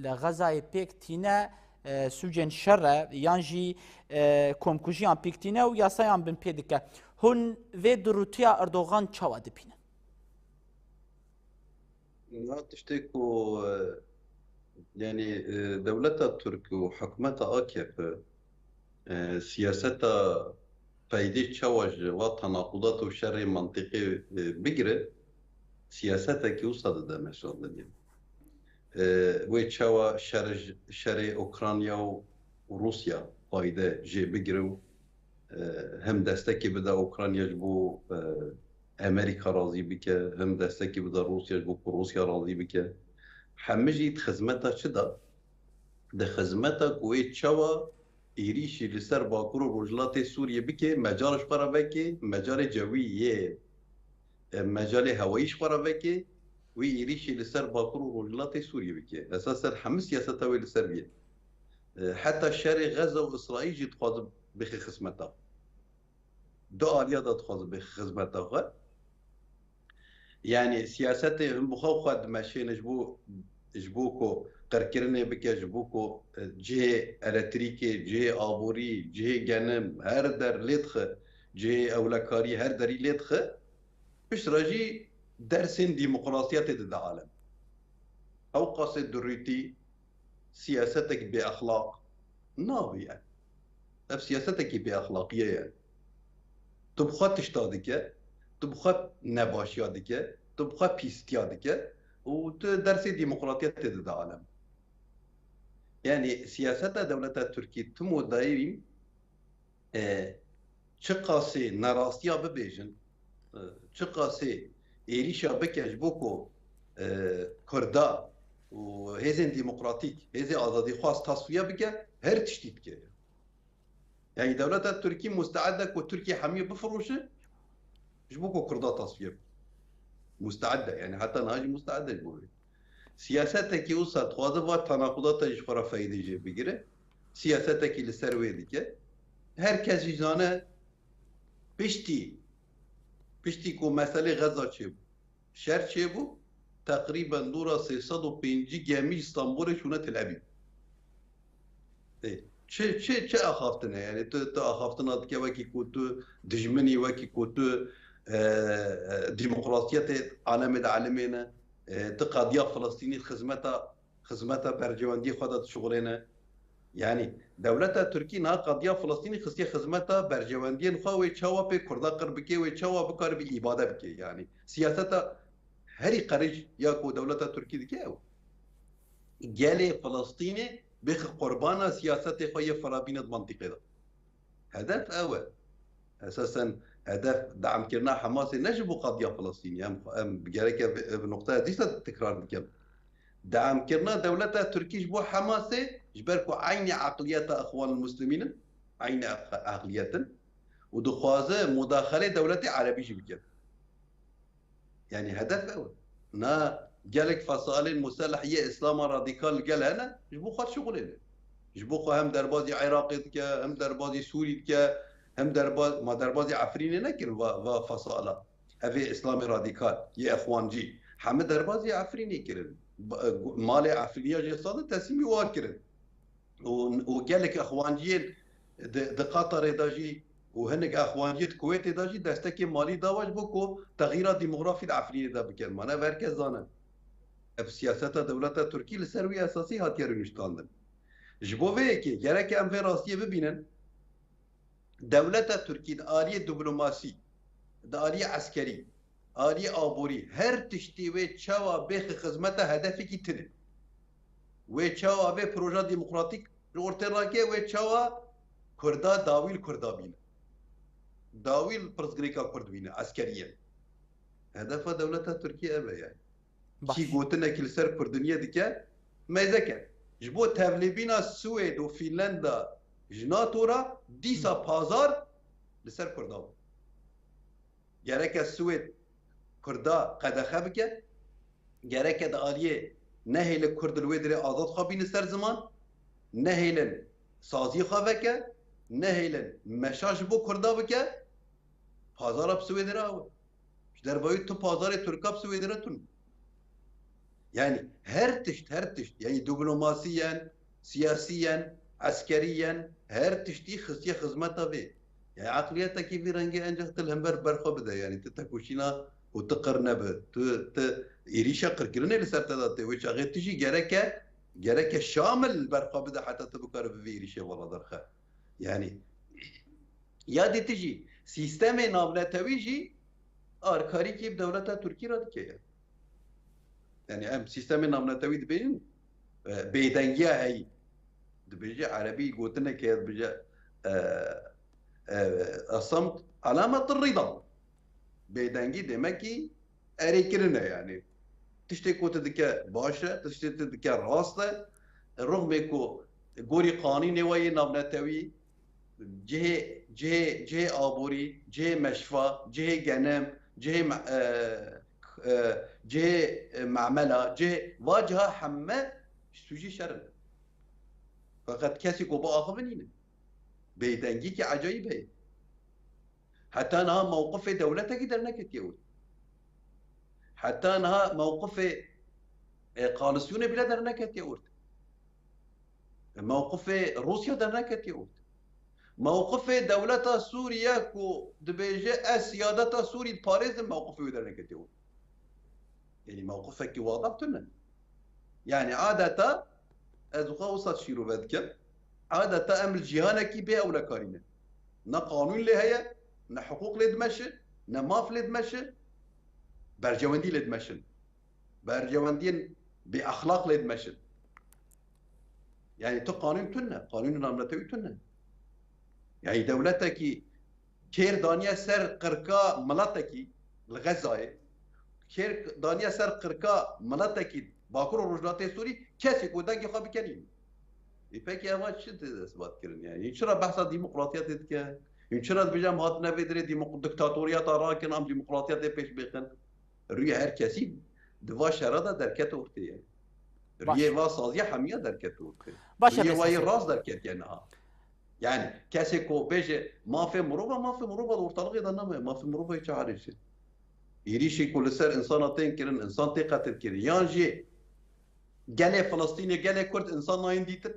li Xezayê pêk tîne, e, sûcên şer e, yan jî, e, komkujiyan pêk tîne û yasayan binpê dike. Hûn vê durûtiya Erdogan çawa dibînin? Na tiştê ku, e, yanî, e, dewleta Tirk û hikûmeta A K P, e, siyaseta peydê çawa ji va tenaqudat û şerê mentiqê, e, bigire, siyasetekî wisa dide meşandinê. E, wê çawa şer-, şerê Ukrayna û Rûsya fayde jê bigire û, e, hem destekê bide Ukrayna ji bo, e, Amerîka razî bike, hem destekê bide Rûsya ji bo ku Rûsya razî bike. Hemî jî di xizmeta çi de? Di xizmeta ku wê çawa êrîşî li ser Bakur û Rojhilatê Sûriyê bike, mecal ji xwe re veke, mecalê cewî yê, e, mecalê hewayî ji xwe re veke, wê êrîşî li ser Bakur û Rojhilatê Sûriyê bike. Esasen hemî siyaseta wê li ser vê ye. E, heta şerê Xeza û Îsraîl jî dixwaze bixe xizmeta. Du aliya de dixwaze bixe xizmeta xwe. Yanî siyasetê him bi xwe xwe dimeşêne ji bo, ji bo ku qirkirinê bike, ji bo ku, e, cihê elektrîkê, cihê aborî, cihê genim, her der lê dixe, cihê ewlekarî her derî lê dixe. Piştre jî dersên demokrasiyetê dide alem. Ew qasê durûtî, siyasetek bêexlaq nabe ye. Ev siyasetekî bêexlaqiye ye. Tu bi xwe tişta dike, tu bi xwe nebaşiya dike, tu bi xwe pîstiya dike û tu dersê demokratiyetê dide alem. Yanî siyaseta dewleta Tirkî tim û daîm, e, çiqasê nerastiya bibêjin, e, çiqasê êrîşa bike ji bo ku, e, Kurda û hêzên demokratîk, hêzê azadîxwaz tasfiye bike, her tiştî dike. Yanî dewleta Tirkî musteed e ku Tirkiye hemiyê bifiroşe, ji bo ku Kurda tasfiye bike. Musteed e, yanî heta niha jî musteed e ji bo vê. Siyasetekî wisa dixwaze va tenaqudata ji xwe re feydê jê bigire. Siyasetekî li ser wê dike. Her kes jî zane piştî, piştî ku meselê Xeza çêbû, şer çêbû, teqrîben dûra sê sed û pêncî gemî ji Stenbolê çûne Tel Ebîb. Ê, çi, çi, çi axaftin e? Yanî tu, tu axaftina dike wekî ku tu dijminî, wekî ku tu, e, e, demokrasiyetê alemê de elimêne. E, tu qadiya Filistînî xizmeta, xizmeta berjewendiyê xwe de dişuxulêne. Yanî dewleta Tirkî niha qadiya Filistînî xistiye xizmeta berjewendiyên xwe, wê çawa pê Kurda qir bike, wê çawa bikaribe îbade bike. Yanî siyaseta herî qerij ya ku dewleta Tirkî dike ew. Gelê Filistînê bixe qurbana siyasetê xwe yê firabîne di mintîqê de. Hedef ew e. Esasen hedef deamkirina Hamasê ne ji bo qadiya Filistînê. Em, em gereke vê, vê noqteya dîsa tekrar bikim. Deamkirina dewleta Tirkî ji bo Hamasê, ji ber ku eynî eqliyeta Ixwanul Muslimîn in, eynî eq-, eqliyet in û dixwaze mudaxelê dewletê erebî jî bike. Yanî hedef ew e. Na gelek fesalên museleh yê Îslama radîkal li gel hene, ji bo xwe dişuxulêne. Ji bo xwe hem derbazî Iraqê dike, hem derbazî Sûrî dike, hem derba-, ma derbazî Efrînê nekirin va, va fesala. Ev ê Îslamê radîkal, yê Ixwancî. Hemî derbazî Efrînê kirin. Ba-, malê Efrîniya jê sade teslîmî wan kirin. Û, û gelek Ixwanciyên di, di Qatarê de jî û hinek Ixwanciyê di Kuwêtê de jî destekê malî dawa ji bo ku texîra demografî di Efrînê de bikin. Mane ev her kes zane. Ev siyaseta dewleta Tirkî li ser wî esasî hatiye rûniştandin. Ji bo vê yekê gereke em vê rastiyê bibînin. Dewleta Tirkî di aliyê diplomasî, di aliyê eskerî, aliyê aborî, her tiştî wê çawa bêxe xizmeta hedefekî tune. Wê çawa vê proja demokratîk ji ortê rake, wê çawa Kurda dawî li Kurda bîne. Dawî li pirsgirêka Kurd bîne, eskeriyen. Hedefa dewleta Tirkiyê ev e yani. Baş. Kî gotinekî li ser Kurdiniyê dike, mêze ke. Ji bo tevlîbîna Swêd û Fînlanda ji NATO re dîsa pazar li ser Kurda bû. Gereke Swêd Kurda qedexe bike, gereke di aliyê nehêle Kurd li wê dirê azad xwe bîne ser ziman, nehêlin saziyê xwe veke, nehêlin meşa ji bo Kurda bike, pazara bi Swêdê re ew e. Ji dervayî tu pazarê Tirka bi Swêdê re tune. Yani her tişt, her tişt, yani diplomasiyen, siyasiyen, eskeriyen, her tiştî xistiye xizmeta vê. Yani aqliyetekî vî rengê encax tu li hember berxwe bide, yani tu tekoşîna û tu qir nebe, tu, tu êrîşa qirkirinê li ser te de tê. Wê çaxê tu jî gereke, gereke şamil berxwe bide heta tu bikare bi vî êrîşê vala derxe. Yani ya dî tu jî sîstemê navnetewî jî arkarîkî bi dewleta Tirkî re dike ya. Yani em sîstemê navnetewî dibêjin, e, bêdengiya heyî. Dibêje erebî gotinek heye, dibêje, e, e, الصمت علامة الرضا. Bêdengî demek ki erêkirin e yani. Tiştê ku tu dike baş e, tiştê tu dike rast e. Rixmê ku gorî qanûnê we yê navnetewî, cihê, cihê, cihê aborî, cihê meşfa, cihê genim, cihê me-, e, e, cihê, e, memela, cihê va ciha hemme sûcê şer in. Feqet kesê ku biaxivin nîne. Bêdengîkî ecayîb heye. Heta niha mewqifê dewletekî derneketiye û heta niha mewqifê, e, koalîsyonê bile derneketiye orte. E, mewqifê Rûsya derneketiye orte. Mewqifê dewleta Sûriye ku dibêje ez siyadeta Sûrî diparêzim, mewqifê wê derneketiye orte. Yani mewqifekî wadih tune. Yani adeta ez xwe wisa şîrove dikim. Adeta em li cîhanekî bê ewlekarî ne. Ne qanûn lê heye, ne hiqûq lê dimeşe, ne maf lê dimeşe, berjewendî lê dimeşin. Berjewendiyên bêexlaq lê dimeşin. Yani tu qanûn tune, qanûnê navnetewî tune. Yani dewletekî kêr daniye ser qirka miletekî li Xezayê, kêr daniye ser qirka miletekî Bakur û Rojhilatê Sûrî, kesê ku dengê xwe bikenî. Ê pekî eva çi tê destbat kirin yani? Hûn çira behsa demokratiyetê dike? Hûn çira dibêje em hatine vê dirê demok-, diktatoriyeta rakin, em demokratiyetê pêş bêxin? Rûyê her kesî di va şera de derket ortê ye. Baş. Rûyê va saziya hemiya derket ortê. Baş e, Rûyê wa yê Sesê. Rast derketiye niha. Yani kesê ku bêje mafê mirova, mafê mirova li ortalıkê de name, mafê mirova çi herêşe. Êrîşê ku li ser insana tên kirin, insan tê qetil kirin. Yan jî gelê Filistînê, gelê Kurd insan nayên dîtin.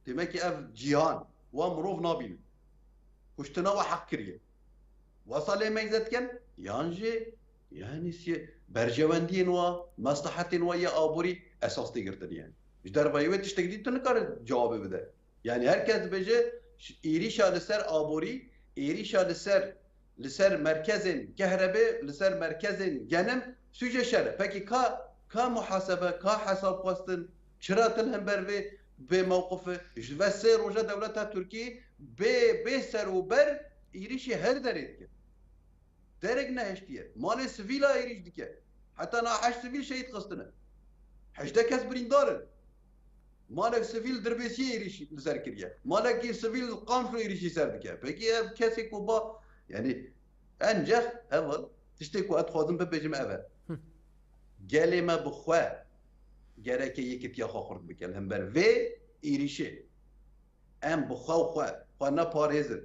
Demek ki ev cîhan, wa mirov nabînin. Kuştina wa heq kiriye. Wasa lê meyze dikin, yan jî, yani siye-, berjewendiyên wa, meslehetên wa yê aborî esas tê girtin yani. Ji dervayê wê tiştek dî tu nikare cewabê bide. Yani her kes dibêje, ş-, êrîşa li ser aborî, êrîşa li ser, li ser merkezên kehrebê, li ser merkezên genim, sûcê şer e. Pekî ka, ka muhasebe, ka hesab xwestin, çira til hember vê, vê mewqife? Ji ve sê roja dewleta Tirkî bê, bê ser û ber êrîşê her derê dike. Derek nehiştiye. Malê sivîla êrîş dike. Heta niha heşt sivîl şehîd xistine. Hejdeh kes birîndar in. Malek sivîl Dirbêsiyê êrîş li ser kiriye. Malekî sivîl li Qamşlo êrîşî ser dike. Pekî ev kesê ku ba, yani, encex, heval, tiştê ku ez dixwazim bibêjim ev e. Gelê me bi xwe gereke yekitiya xwe xurt bike li hember vê êrîşê. Em bi xwe û xwe, xwe neparêzin,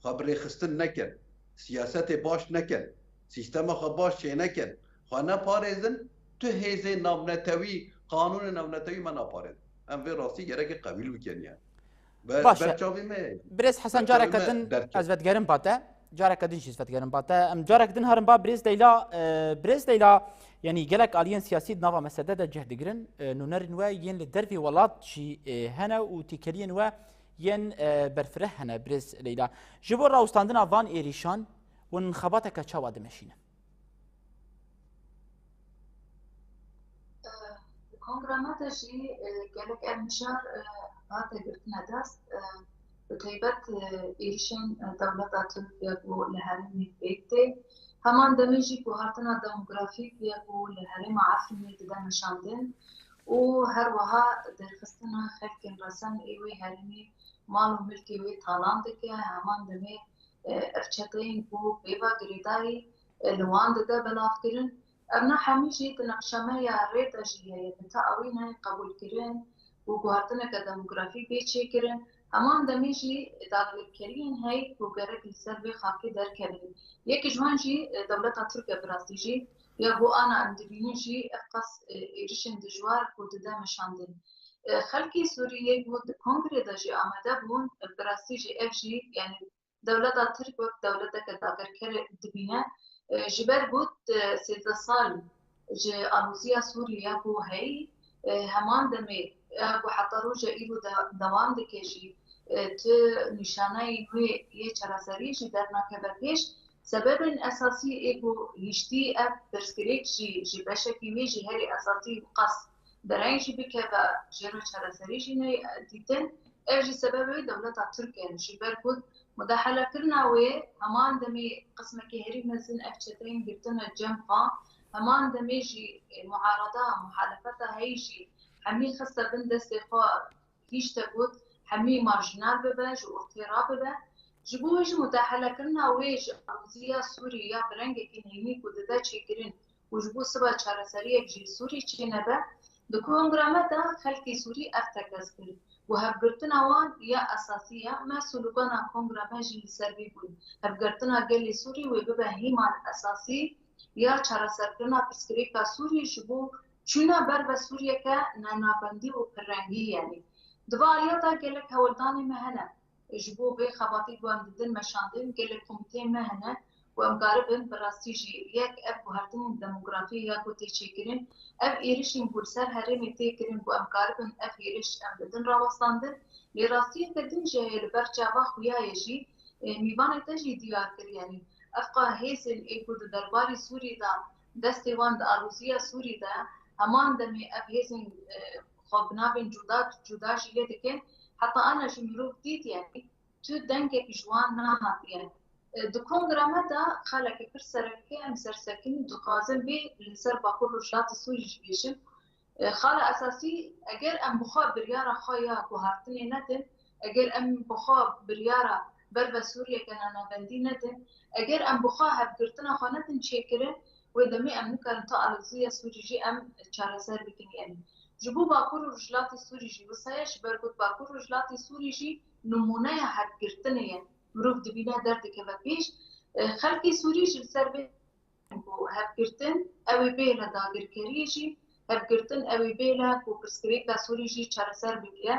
xwe bi rêxistin nekin, siyasetê baş nekin, sîstema xwe baş çênekin, xwe neparêzin, tu hêzên navnetewî, qanûnên navnetewî me naparêzin. Em vê rastî gereke qebûl bikin yani. Be-, Baş e. Ber çavê me ye. Birêz Hesan, Ber çavê careke me din derçe. Ez vedigerim ba te. Careke din jî ez vedigerim ba te. Em careke din herin ba Birêz Leyla. E, Birêz Leyla, yanî gelek aliyên siyasî di nava mesele de cih digirin. E, nûnerên we yên li dervê welat jî, e, hene û têkeliyên we yên, e, berfireh hene, Birêz Leyla. Ji bo rawestandina van êrîşan hûn xebateke çawa dimeşînin? Kongra me de jî, e, gelek ev mijar, e, hate girtine dest, e, bi taybet, e, êrişên, e, dewleta Tirk ya ku li herêmê pêk tê. Heman demê jî guhartina demografîk ya ku li herêma Efrînê dide meşandin û her wiha derxistina xelkên resen ê wê herêmê mal û milkê wê talan dike. Heman demê, e, ev çeteyên ku pê ve girêdayî, e, li wan dide belavkirin. Evna hemî jî di nexşemeya rê de jî heye, bi teawînê qebûlkirin û guhartineke demografî bê çêkirin. Heman demê jî dagirkeriyên heye ku gerek li ser vê xakê derkevin. Yek ji wan jî, e, dewleta Tirk e bi rastî jî, ya ku ana em dibînin jî ev qas, e, êrişên dijwar ku dide meşandin. E, xelkê Sûriyê ku di kongrê de jî amade bûn, bi rastî jî ev jî, yanî dewleta Tirk wek dewleteke dagirker dibîne. E, ji ber ku, e, sêzdeh sal ji aloziya Sûriyê ya ku heyî, e, heman demê ya ku heta roja îro de dewam dike jî, e, tu nîşaneyên wê yê çareseriyê jî dernakeve pêş. Sebebên esasî ê ku hiştî ev pirsgirêk jî ji beşekî wê jî herî esasî qas dereng jî bikeve jê re çareserî jî neyê dîtin. Ev jî sebebê dewleta Tirk e. Ji ber ku mudahelekirina wê heman demê qismekî herî mezin ev çeteyên girtine cem xwe, heman demê jî, e, muarada, muhalefeta heyî jî hemî xiste bin destê xwe, hîşte got hemî marjînal bibe, ji ortê rabibe. Ji bo wê jî mudahelekirina wê ji aloziya Sûriyê ya bi rengekî neyînî ku dide çêkirin û ji bo siba çareseriyek jî Sûrî çênebe, di kongra me de xelkê Sûrî ev tekez kir û hevgirtina wan ya esasî ye. Me slogana kongra me jî li ser vê bûn. Hevgirtina gelê Sûrî wê bibe hîman esasî ya çareserkirina pirsgirêka Sûrî ji bo çûna ber ve Sûriyeke nenavendî û pirrengî, yanî. Di vê aliya de gelek hewldanê me hene. Ji bo vê xebatê ku em didin meşandin, gelek komîteyên me hene ku em karibin bi rastî jî yek ev guhertinên demografî ya ku tê çêkirin, ev êrişên ku li ser herêmê tê kirin ku em karibin ev êriş em bidin rawestandin. Lê rastiyeke din jî heye li ber çava xuya ye jî, e, mîvanê te jî diyar kir, yanî ev qa hêzên ê ku di derbarê Sûrî de destê wan di aloziya Sûrî de, heman demê ev hêzên, e, xwe bi navên cuda cuda jî lê dikin, heta ana jî mirov dît, yanî tu dengekî ji wan nehatiye. E, di kongra me de xaleke pir sereke em sersekinî dixwazim vê li ser Bakur Rojhilatê Sûrî jî bêjim. E, xala esasî, eger em bi xwe biryara xwe ya guhartinê nedin, eger em bi xwe biryara ber ve Sûriyeke nanavendî nedin, eger em bi xwe hevgirtina xwe nedin çêkirin, wê demê em nikarin tu aloziya Sûrî jî em çareser bikin. Yanî ji bo Bakur û Rojhilatê Sûrî jî wisa ye, ji ber ku Bakur Rojhilatê Sûrî jî nimûneya hevgirtinê ye. Mirov dibîne derdikeve pêş. E, xelkê Sûrî jî li ser vê ku hevgirtin ew ê bêle dagirkeriyê jî, hevgirtin ew ê bêle ku pirsgirêka Sûrî jî çareser bike.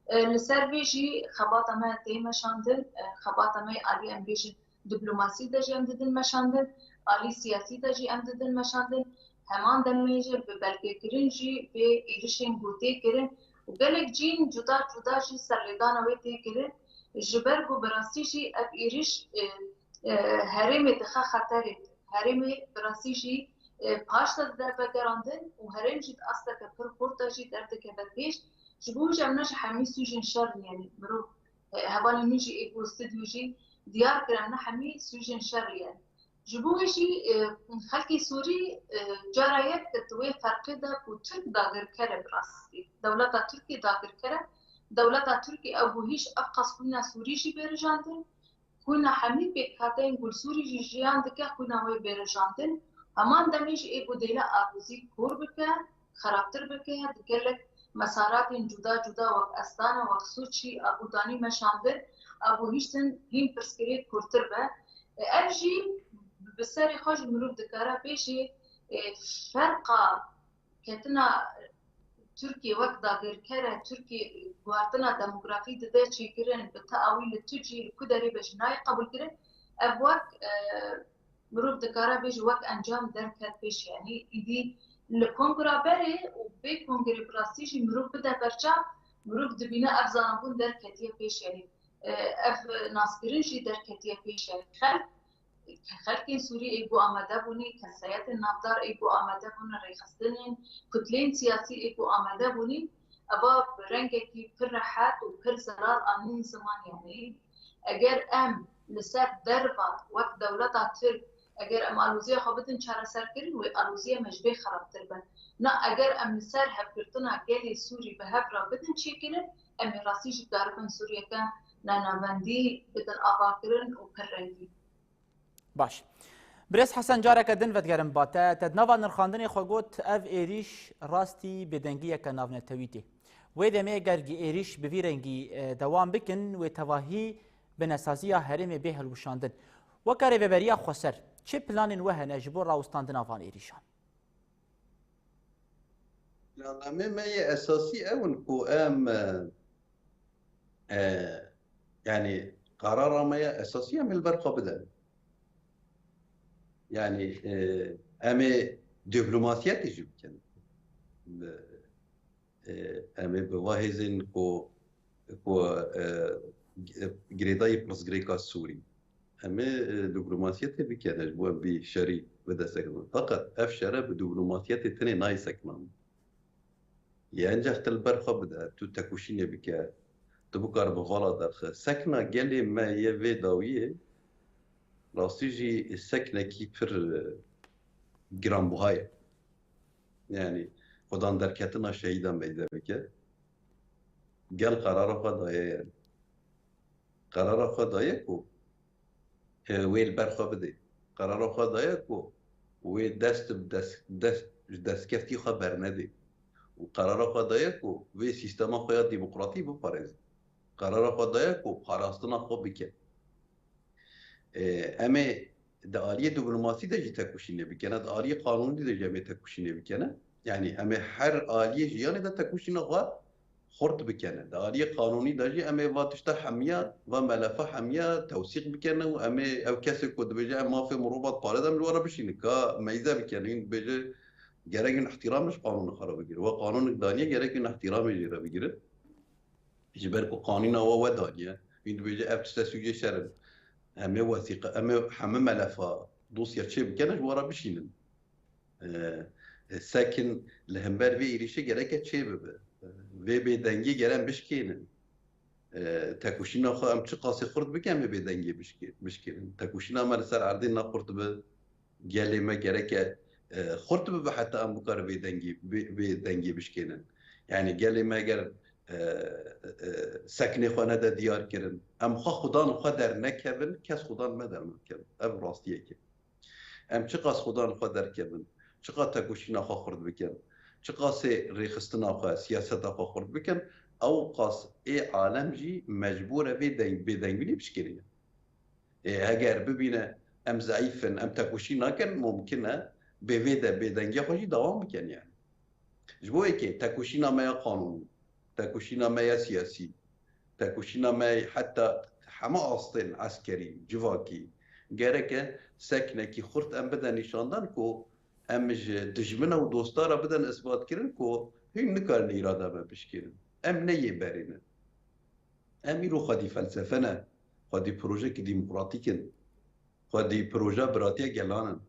E, li ser vê jî xebata me tê meşandin, e, xebata me alî em bêjin diplomasî de jî em didin meşandin, alî siyasî de jî em didin meşandin. Heman demê jî bi belgekirin jî vê êrişên ku tê kirin û gelek cîn cuda cuda jî serlêdana wê tê kirin. Ji ber ku bi rastî jî ev êriş, e, e, herêmê dixe xeterê. Herêmê bi rastî jî, e, paş de dide vegerandin û herêm jî di asteke pir xurt de jî derdikeve pêş. Ji bo jî em ne ji hemî sûcên şer in, yanî mirov, e, hevalên min jî ê ku stûdyo jî diyar kirin, ne hemî sûcên şer in. Ji bo wê jî, e, xelkê Sûrî, e, cara yek di wê ferqê de ku Tirk dagirker e bi rastî. Dewleta Tirkiyê dagirker e. Dewleta Tirkiyê ew ku hîş ev qas xwîna Sûrî jî bêrijandin. Xwîna hemî pêkhateyên ku li Sûrî jî jiyan dike, xwîna wê bêrijandin. Heman demê jî ê ku dêle alozî kor bike, xerabtir bike, di gelek mesaratên cuda cuda wek Estana, wek Sûçî, ew ku danî meşandin, ew ku hiştin hîn pirsgirêk kûrtir be. Ev jî bi serê xwe jî mirov dikare bêjê, e, ferqa ketina Tirkiye wek dagirker e, Tirkiye guhartina demografî dide çêkirin, bi teawî li tu cî, li ku derê be jî nayê qebûlkirin. Ev wek, e, mirov dikare bêje wek encam derket pêş, yanî îdî li kongra berê û bê kongrê bi rastî jî mirov bide berçav, mirov dibîne ev zanabûn derketiye pêş, yanî, e, ev naskirin jî derketiye pêş, yanî xelk xelkên Sûrî ê ku amade bûnî, kesayetên navdar ê ku amade bûne, rêxistinên, kutleyên siyasî ê ku amade bûnî, eva bi rengekî pir rehet û pir zelal anîn ziman. Yanî eger em li ser derva wek dewleta Tirk, eger em aloziya xwe bidin çareserkirin, wê aloziya me ji bê xerabtir be. Na eger em li ser hevgirtina gelê Sûrî bi hev re bidin çêkirin, em ê rastî jî karibin Sûriyeke nanavendî bidin avakirin û pir rengîn. Baş. Birêz Hesen, careke din vedigerim ba te. Te di nava nirxandinê xwe got, ev êrîş rastî bêdengiyeke navnetewî tê. Wê demê eger êrîş bi vî rengî, e, dewam bikin, wê tevahî binesaziya herêmê bê hilwişandin. Weke Rêveberiya Xweser, çi planên we hene ji bo rawestandina van êrîşan? Planamê me yê esasî ew in ku em, e, e, yanî qarara me ya esasî em ê li ber xwe bidin. Yanî, e, em ê diplomasiyetê jî bikin. Bi, e, em ê bi va hêzên ku, ku, e, girêdayî pirsgirêka Sûrî. Em ê, e, diplomasiyetê bikene ji bo em vî şerî bide sekinandin. Feqet ev şere bi diplomasiyetê tenê nayê sekinandin. Yê encax tu li ber xwe bide, tu tekoşînê bike, tu bikare bi vala derxe. Sekna gelê me yê vê dawiyê rastî jî seknekî pir, e, giranbuha ye. Yanî xwedan derketina şehîdan meyde bike. Gel qerara xwe daye yani. Qerara xwe daye ku, e, wê li ber xwe bidê. Qerara xwe daye ku wê dest bi dest, dest, ji destkeftî xwe bernedê. Û qerara xwe daye ku wê sîstema xwe ya demokratî biparêze. Qerara xwe daye ku parastina xwe bike. E, em ê di aliyê diplomasî de jî tekoşînê bikene, di aliyê qanûnî de jî em ê tekoşînê bikene. Yanî em ê her aliyê jiyanê de tekoşîna xwe xurt bikene. Di aliyê qanûnî de jî em ê va tişta hemiya, va melefa hemiya tewsîq bikene û em ê ew kesê ku dibêje em mafê mirova diparêzin, em ji we re bişînin. Ka meyze bikene, hîn dibêje gerek hîn îhtîram ji qanûna xwe re bigire. We qanûnek daniye, gerek hîn îhtîramê jê re bigire. Ji ber ku qanûna we we daniye. Hîn dibêje ev tişte sûcê şer in. Em ê wesîqe, em ê heme melefa, dosya çê bikene, ji we re bişînin. E, e, sekin li hember vê êrîşê gereke çê bibe. E, vê bêdengiyê gere em bişkênin. E, tekoşîna xwe em çiqasê xurt bikin, em ê bêdengiyê bişkê-, bişkênin. Tekoşîna me li ser erdê ne xurt bi, gelê me gereke, e, xurt bibe heta em bikare vê dengî, vê, vê dengê bişkênin. Yanî gelê me eger, e, e, sekinê xwe nede diyar kirin, em xwe xudan xwe dernekevin, kes xudan me dernakevin. Ev rastiyek e. Em çiqas xudan xwe derkevin, çiqas tekoşîna xwe xurt bikin, çiqasê rêxistina xwe, siyaseta xwe xurt bikin, ew qas ê alem jî mecbûr e vê deng-, bêdengînê bişkêne. Ê, heger bibîne em zeîf in, em tekoşîn nakin, mumkin e bê vê de bêdengiya xwe jî dewam bikin yani. Ji bo yekê tekoşîna me ya qanûnî, tekoşîna me ya siyasî, tekoşîna me heta heme astên eskerî, civakî, gereke seknekî xurt em bide nîşandan ku em ji dijmina û dosta re bidin isbatkirin ku hîn nikarin îrada me bişkêrin. Em ne yê berê ne. Em îro xwedî felsefe ne, xwedî projekî demokratîk in, xwedî proja biratiya gelan in.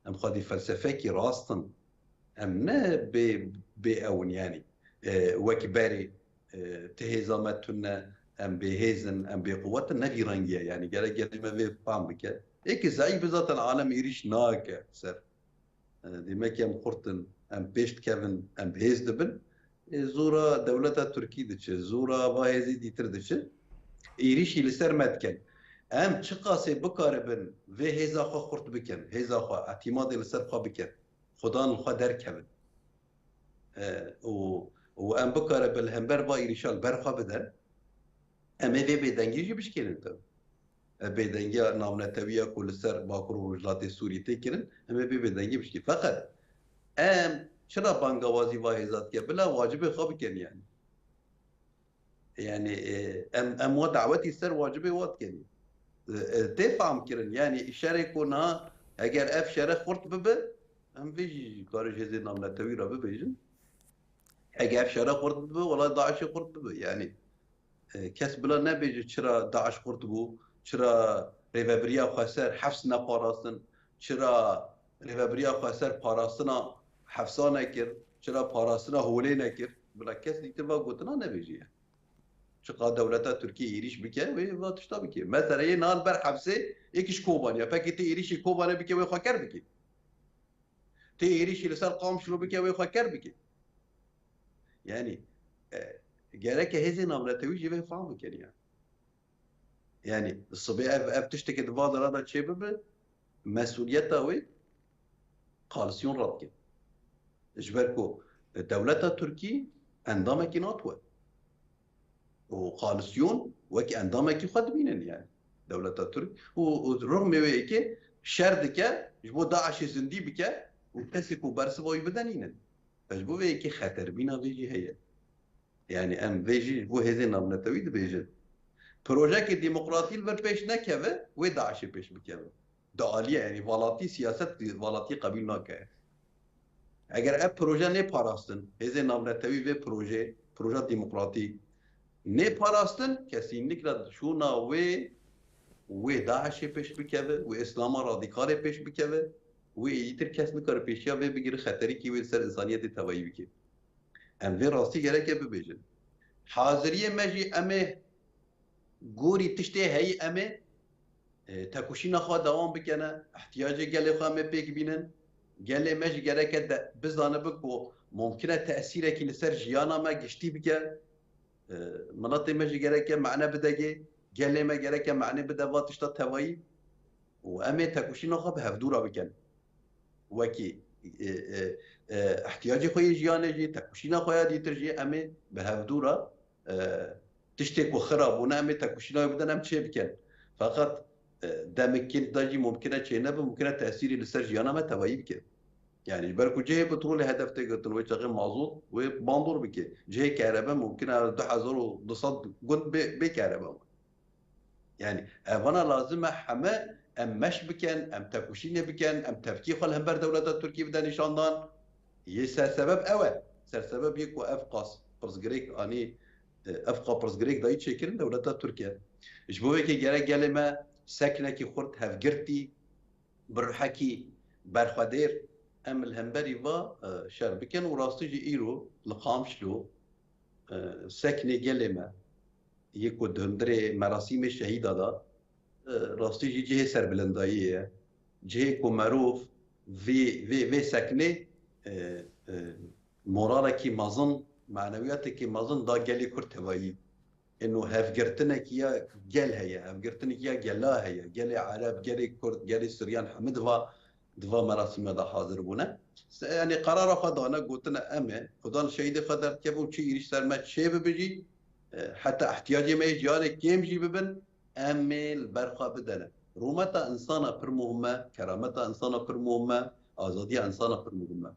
Em xwedî felsefekî rast in. Em ne bê, bê ew in, yanî, e, wek berê, e, ti hêza me tune, em bêhêz in, em bêquwet in, ne vî rengî ye. Yanî gerek gelê me vê fam bike. Êkî zeîf bi zaten alem êrîş nake ser. E, demek em xurt in, em pêş dikevin, em bi hêz dibin. E, zora dewleta Tirkî diçe, zora va hêzê dîtir diçe. Êrîşî li ser me dikin. Em çiqasê bikaribin vê hêza xwe xurt bikin, hêza xwe, etîmadê li ser xwe bikin, xudan li xwe derkevin. E, û, û em bikaribin li hember va êrîşa li ber xwe bidin, em ê vê bêdengî jî bişkênin tabi. E, bêdengiya navnetewî ya ku li ser Bakur û Rojhilatê Sûriyê tê kirin, em ê vê bêdengî bişkî. Feqet em çira bangawazî va hêza dike? Bila wacibê xwe bikin yani. Yani, e, em, em wa dawetî ser wacibê wa dikin. E, e, tê fam kirin. Yani şerê ku niha eger ev şere xurt bibe, em vê jî ji karê ji hêzên navnetewî re bibêjin. Eger ev şere xurt bibe, wela DAIŞê xurt bibe. Yani, e, kes bila nebêje çira DAIŞ xurt bû, çira, rêvebiriya xweser Hefs neparastin, çira rêvebiriya xweser parastina Hefsa nekir, çira parastina Holê nekir? Bila kes dîtir va gotina nebêjiye. Çiqa dewleta Tirkiyê êrîş bike, wê va tişta bike. Mesela yê niha li ber Hefsê yekî ji Kobanê ye. Pekî tê êrîşî Kobanê bike, wê xwe ker bike. Tê êrîşî li ser Qamişlo bike, wê xwe ker bike. Yani, e, gereke hêzên navnetewî jî vê fam bikin ya. Yani, sibê ev, ev tiştekê di va dara de çê bibe, mesuliyeta wê koalisyon radike. Ji ber ku dewleta Tirkî endamekî NATO ye. Û koalisyon wek endamekî xwe dibînin yani. Dewleta Tirk û, û rixmê wê yekê şer dike, ji bo DAIŞê zindî bike û kesê ku bersiva wî bide nînin. Ji bo vê yekê xeterbîna vê jî heye. Yani em vê jî ji bo hêzên navnetewî dibêjin. Projeyekê demokratî li vir pêş nekeve, wê DAIŞê pêş bikeve. Di aliyê, yani valatî, siyaset valatî qebîl nake. Eger ev proje nê parastin, hêzên navnetewî vê proje, proje demokratî nê parastin, kesînlikle şûna wê, wê DAIŞê pêş bikeve, wê Îslama radîkalê pêş bikeve, wê êdîtir kes nikare pêşiya vê bigire, xeterîkî wê li ser însaniyetê tevayî bike. Em vê rastî gereke bibêjin. Haziriyê me jî em ê gorî tiştê heyî em ê, e, tekoşîna xwe dewam bikene, ihtiyacê gelê xwe em ê pêk bînin. Gelê me jî gereke de bizanibe ku mumkin e tesîrekî li ser jiyana me giştî bike. E, miletê me jî gereke mane bidegê, gelê me gereke mane bide va tişta tevayî. Û em ê tekoşîna xwe bi hevdû re bikin. Wekî, e, e, e, ihtiyacê xwe yê jiyanê jî, tekoşîna xwe ya dîtir jî em ê bi hevdû re, e, tiştê ku xira bûne em ê tekoşîna wê bidin, em çê bikin. Feqet, e, demekî de jî mumkin e çê nebe, mumkin e tesîrî li ser jiyana me tevayî bike. Yani ji ber ku cihê petrolê hedef tê girtin, wê çaxê mazot wê bandor bike. Cihê kerebe mumkin e du hezar û du sed gund bê, bê kerebe. Yani evana lazim e heme em meş bikin, em tekoşînê bikin, em tepkî xwe li hember dewleta Tirkî bide nîşandan. Yê sersebeb ew e. Sersebeb yê ku ev qas pirsgirêk anî, e, ev qas pirsgirêk dayî çêkirin dewleta Tirk e. Ji bo vê yekê gerek gelê me seknekî xurt hevgirtî, bi ruhekî berxwedêr em li hemberî va, e, şer bikin û rastî jî îro li Qamişlo, e, seknê gelê me yê ku di hundirê merasîmê şehîda de, e, rastî jî cihê serbilindayî ye. Cihê ku merov vê, vê, vê seknê, e, e, moralekî mezin, manewiyatekî mezin da gelê Kurd tevayî. Êno hevgirtinekî ya gel heye, hevgirtinekî ya gela heye. Gelê Ereb, gelê Kurd, gelê Suryan hemî di va, di va merasîme de hazir bûne. Se-, yani qerara xwe dane, gotine em ê, xudan şehîdê xwe derdikeve û çi êrîş ser me çê bibe jî, e, heta ihtiyacê me yê jiyanê kêm jî bibin, em ê li ber xwe bidene. Rûmeta insana pir muhim e, kerameta insana pir muhim e, azadiya insana pir muhim e.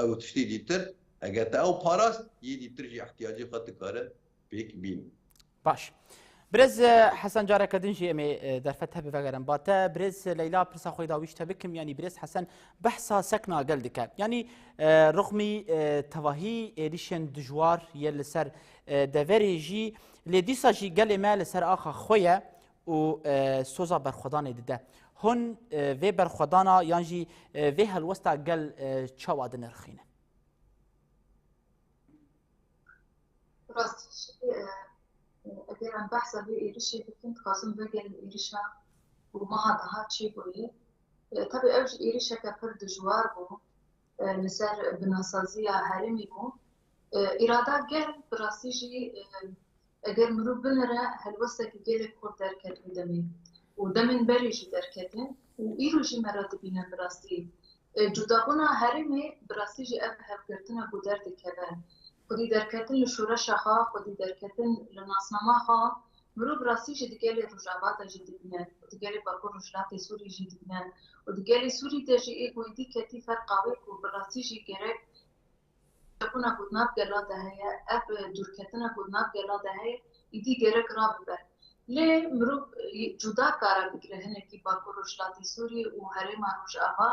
Ew tiştê dîtir, eger te ew parast, yê dîtir jî ihtiyacê xwe dikare pêk bîn. Baş. Birêz, e, Hesen, careke din jî em ê, e, derfet hebe vegerin. Ba te, birêz Leyla, pirsa xwe da wî ji te bikim, yanî birêz Hesen behsa sekna gel dike. Yanî, e, rixmî, e, tevahî êrîşên dijwar yê li ser, e, deverê jî, lê dîsa jî gelê me li ser axa xwe ye û, e, soza berxwedanê dide. Hûn, e, vê berxwedana yan jî, e, vê helwesta gel, e, çawa dinirxînin? Rastî jî, e, eger em behsa vê êrişê bikin, dixwazim vegerin êrişa ku meha daha çêbûyê. E, tabii ew jî êrişeke pir dijwar bû. E, li ser binasaziya herêmê bû. E, îrada gel bi rastî jî, e, eger mirov binire, helwestekî gelek xurt derket wê demê û demên berê jî derketin û îro jî me re dibîne bi rastî. E, cudabûna herêmê bi rastî jî ev hevgirtina ku derdikeve. Xwedî derketin li şoreşa xwe, xwedî derketin li nasnama xwe, mirov bi rastî jî di gelê Rojava de jî dibîne û di gelê Bakur Rojhilatê Sûrî jî dibîne û di gelê Sûrî de jî ê ku êdî ketî ferqa wê ku bi rastî jî gerek bûna ku di nav gela de heye, ev dûrketina ku di nav gela de heye, êdî gerek rabibe. Lê mirov, e, cuda kare bigire hinekî Bakur Rojhilatê Sûrî û herêma Rojava,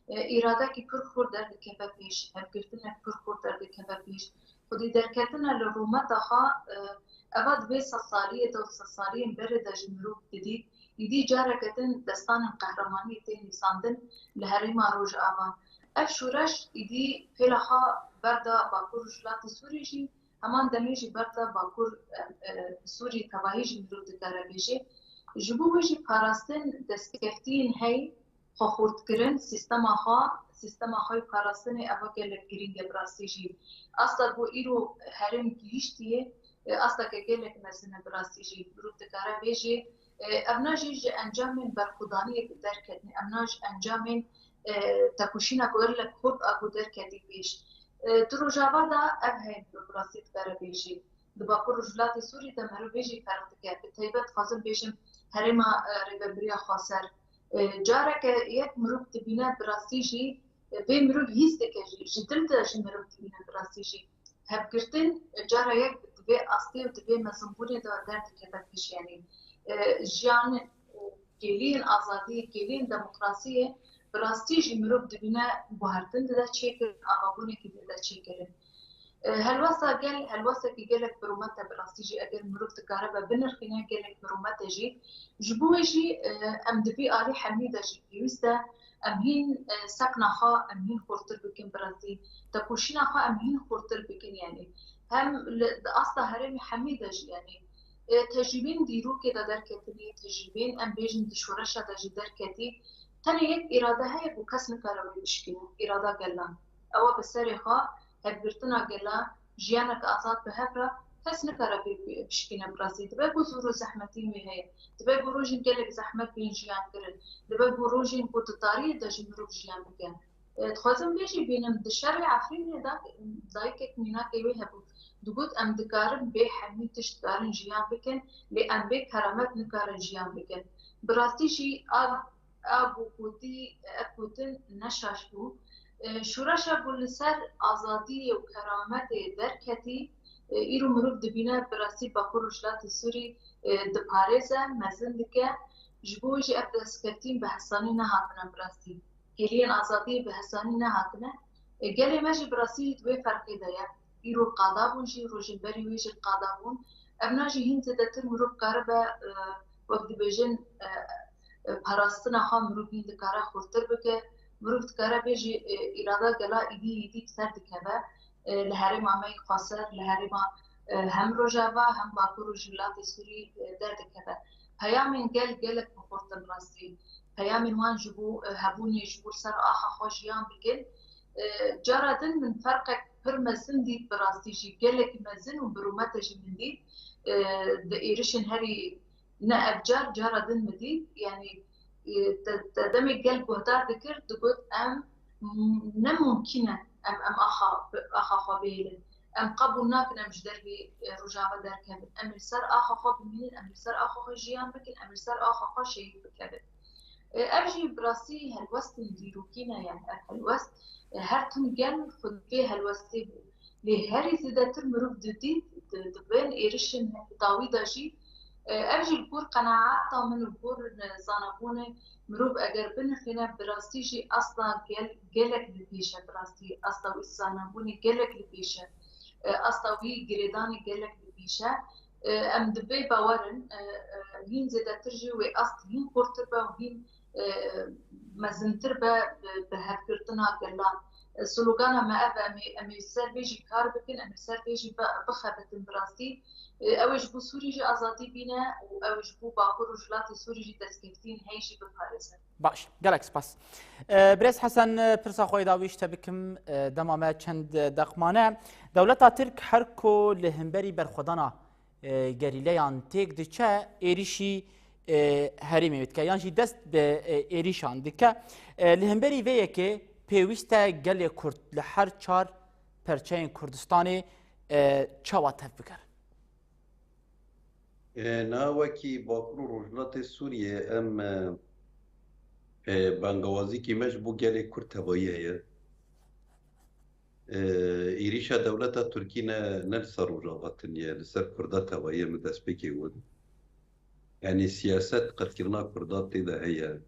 e, îradekî pir xurt derdikeve pêş, hevgirtinek pir xurt derdikeve pêş. Xwedî derketine li rûmeta xwe, e, eva di vê sedsaliyê de û sedsaliyên berê de jî mirov didît, Îdî careke din destanên qehremaniyê tên nivîsandin li herêma Rojava. Ev şoreş îdî pêla xwe berda Bakur û Rojhilatê Sûrî jî, heman demê jî berda Bakur, e, e, Sûrî tevahî jî mirov dikare bêjê. Ji bo wê jî parastin destkeftiyên hey, xwe xurtkirin, sîstema xwe, sîstema xwe yê parastinê eva gelek girîng e bi rastî jî. Asta ku îro herêm gihîştiye, e, asteke gelek mezin e bi rastî jî. Mirov dikare bêjê, e, evna jî ji encamên berxwedaniyê ku derketine, evna ji encamên, e, tekoşîna ku gelek xurt a ku derketî pêş. E, di Rojava de ev heye ku bi rastî dikare bêjî. Di Bakur Rojhilatê Sûrî de merivê jî ferq dike. Bi taybet dixwazim bêjim herêma, e, Rêvebiriya Xweser. E, careke yek mirov dibîne bi rastî jî, e, vê mirov hîs dike jî, ji dil de jî mirov dibîne bi rastî jî. Hevgirtin, e, cara yek di vê astê û di vê mezinbûnê de derdikeve pêş, yanî, e, jiyan, e, kêliyên azadiyê, kêliyên demokrasiyê bi rastî jî mirov dibîne guhertin dide çêkirin, avabûnekî dide çêkirin. E, helwesta gel, helwestekî gelek bi rûmet e bi rastî jî, eger mirov dikare be binirxîne, gelek bi rûmet e jî. Ji bo wê jî, e, em di vî alî hemî de jî pêwîst e em hîn, e, sekna xwe em hîn xurtir bikin bi rastî, tekoşîna xwe em hîn xurtir bikin, yanî hem li, di asta herêmê hemî de jî, yanî, e, tecrûbên dîrokê de derketinê, tecrûbên em bêjin di şoreşa de jî derketî, tenê yek îrade heye ku kes nikare wê bişkîne, îrada gelan. Ew e bi serê xwe, hevgirtina gela, jiyanek azad bi hev re, kes nikare pê bişkîne bi rastî. Dibe ku zor û zehmetîn wê heye. Dibe ku rojên gelek zehmet bên jiyan kirin. Dibe ku rojên ku di tariyê de jî mirov jiyan bike. E, dixwazim vê jî bînim, di şerê Efrînê de dayikek mînakê wê hebû. Digot, em dikarin bê hemî tişt karin jiyan bikin, lê em bê keramet nikarin jiyan bikin. Bi rastî jî a, a ku gotî, ev gotin ne şaş bû. E, şoreşa ku li ser azadiyê û kerametê derketî, e, îro mirov dibîne bi rastî Bakur Rojhilatê Sûrî, e, diparêze, mezin dike. Ji bo wê jî ev destkeftîn bi hesanî nehatine bi rastî. Hêliyên azadiyê bi hesanî nehatine. E, gelê me jî bi rastî jî di wê ferqê de ye. Îro qada bûn jî, rojên berî wê jî qada bûn. Evna jî hîn zêdetir mirov karibe, e, wek dibêjin, e, e, parastina xwe mirov hîn dikare xurtir bike. Mirov dikare bê jî, e, îrada gela îdî îdî ser dikeve. E, li herêma me yê Xweser, li herêma, e, hem Rojava, hem Bakur û Rojhilatê Sûrî, e, derdikeve. Peyamên gel gelek bi xurt in rastî. Peyamên wan ji bo, e, hebûnê, ji bo ser axa xwe jiyan bikin. E, cara din min ferqek pir mezin dît bi rastî jî, gelek mezin û bi rûmete jî min dît. E, di êrişên herî ne ev car, cara din min dît. Yanî, e, te, te demê gel guhdar dikir, digot em, m-, ne mumkîn e em, em axa, axa xwe bihêlin. Em qebûl nakin em ji dervî, e, Rojava derkevin. Em ê li ser axa xwe bimînin, em ê li ser axa xwe jiyan bikin, em ê li ser axa xwe şehîd bikevin. E, ev jî bi rastî helwestên dîrokî ne, yani ev helwest, e, her tim gel xwe vê helwestê bû. Lê herî zêdetir mirov didît, di, di vên êrişên dawî de jî, e, ev jî li gor qenaeta min û gor zanebûnê mirov eger binirxîne, bi rastî jî asta gel, gelek li pêş e, bi rastî asta wî zanebûnê gelek li pêş e. E, asta wî girêdanê gelek li pêş e. E, em di vê bawer in, e, e, hîn zêdetir jî wê ast hîn xurtir be û hîn, e, mezintir be bi, bi hevgirtina gelan. E, slogana me ev e, em ê, em ê ser vê jî kar bikin, em ê ser vê jî bi, bixebitin bi rastî. E, ew ê ji bo Sûrî jî azadî bîne û ew ê ji bo Bakur û Rojhilatê Sûrî jî destkeftiyên hey jî biparêzin. Baş, gelek spas. E, Birêz Hesen, e, pirsa xwe yê dawî ji te bikim, e, dema me çend, e, deq mane. Dewleta Tirk her ku li hemberî berxwedana, e, gerîleyan têk diçe, êrişî, e, herêmê wê dike, yan jî dest bi, e, êrişan dike. E, li hemberî vê yekê pêwîst e gelê Kurd li her çar perçeyên Kurdistanê, e, çawa tev bigerin? E, niha wekî Bakur û Rojhilatê Sûriyê em, e, e, bangawazîkî me ji bo gelê Kurd tevayî heye. E, êrîşa dewleta Tirkî ne, ne li ser Rojava tiniye, li ser Kurda tevayî ye, min destpêkê got. Yanî siyaset qirkirina Kurda tê de heye.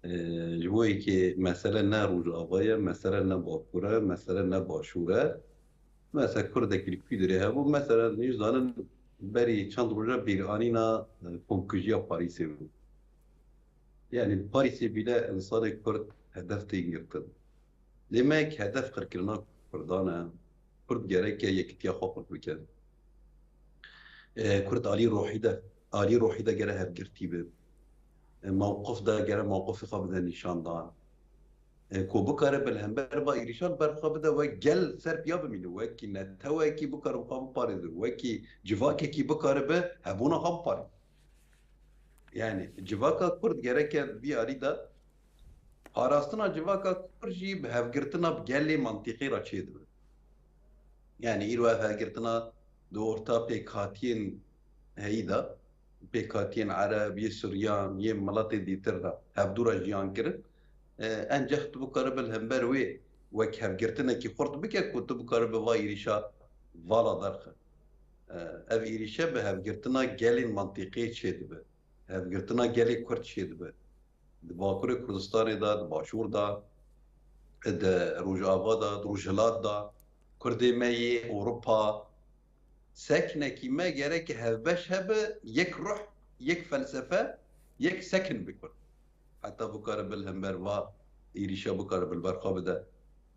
E, ji bo yekê mesele ne Rojava ye, mesele ne Bakur e, mesele ne Başûr e. Mesela Kurdekî li Kwîdirê hebû, mesela nîzanin berî çend roja bîranîna, e, komkujiya Parîsê bû. Yanî li Parîsê bîle insanê Kurd hedef tên girtin. Lê me yek hedef qirkirina Kurdan e. Kurd gereke yekitiya xwe qurt bike. E, Kurd alî ruhî de, alî ruhî de gere hevgirtî be. E, mewqif de gere mewqifê xwe bide nîşandan. E, ku bikare bi li hember va êrîşan ber xwe bide wek gel ser piya bimîne, wekî netewekî bikare bi xwe biparêze, wekî civakekî bikare bi hebûna xwe biparêze. Yani civaka Kurd gereke vî alî de parastina civaka Kurd jî bi hevgirtina bi gelê mantîqê re çêdibe. Yani îro ev hevgirtina di orta pêkhatiyên heyî de, pêkhatiyên Ereb, yê Suryan, yê miletên dîtir de hevdû re jiyan kirin. E, enceh tu bikaribe li hember wê wek hevgirtinekî xurt bike ku tu bikaribe va êrîşa vala derxe. E, ev êrîşe bi hevgirtina gelên mantîqê çêdibe. Hevgirtina gelê Kurd çêdibe. Di Bakurê Kurdistanê de, di Başûr de, di Rojava de, di Rojhilat de, Kurdê me yê Ewropa, sekinekî me gereke hevbeş hebe, yek ruh, yek felsefe, yek sekin bikun. Heta bikare bi li hember va êrîşa bikare bi li ber xwe bide.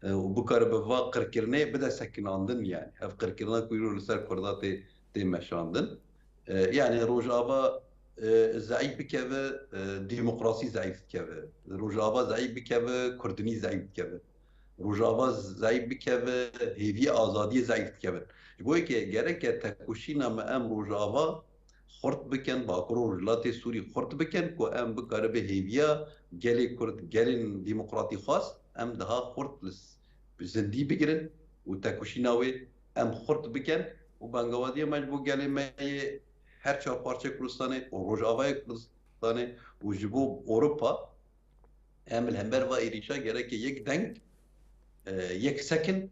E, û bikare bi va qirkirinê bide sekinandin yani. Ev qirkirina ku îro li ser Kurda tê, tê meşandin. E, yani Rojava, e, zeîf bikeve, e, demokrasî zeîf dikeve. Rojava zeîf bikeve, Kurdinî zeîf dikeve. Rojava zeîf bikeve, hêviyê azadiyê zeîf dikevin. Ji bo yekê gereke tekoşîna me em Rojava xurt bikin, Bakur û Rojhilatê Sûrî xurt bikin ku em bikaribe hêviya gelê Kurd, gelên demokratîxwaz, em daha xurt li s-, zindî bigirin û tekoşîna wê em xurt bikin û bangewadiya me ji bo gelê me yê her çar parçeyê Kurdistanê û Rojavayê Kurdistanê û ji bo Ewropa, em li hember va êrîşa gereke yek deng, e, yek sekin,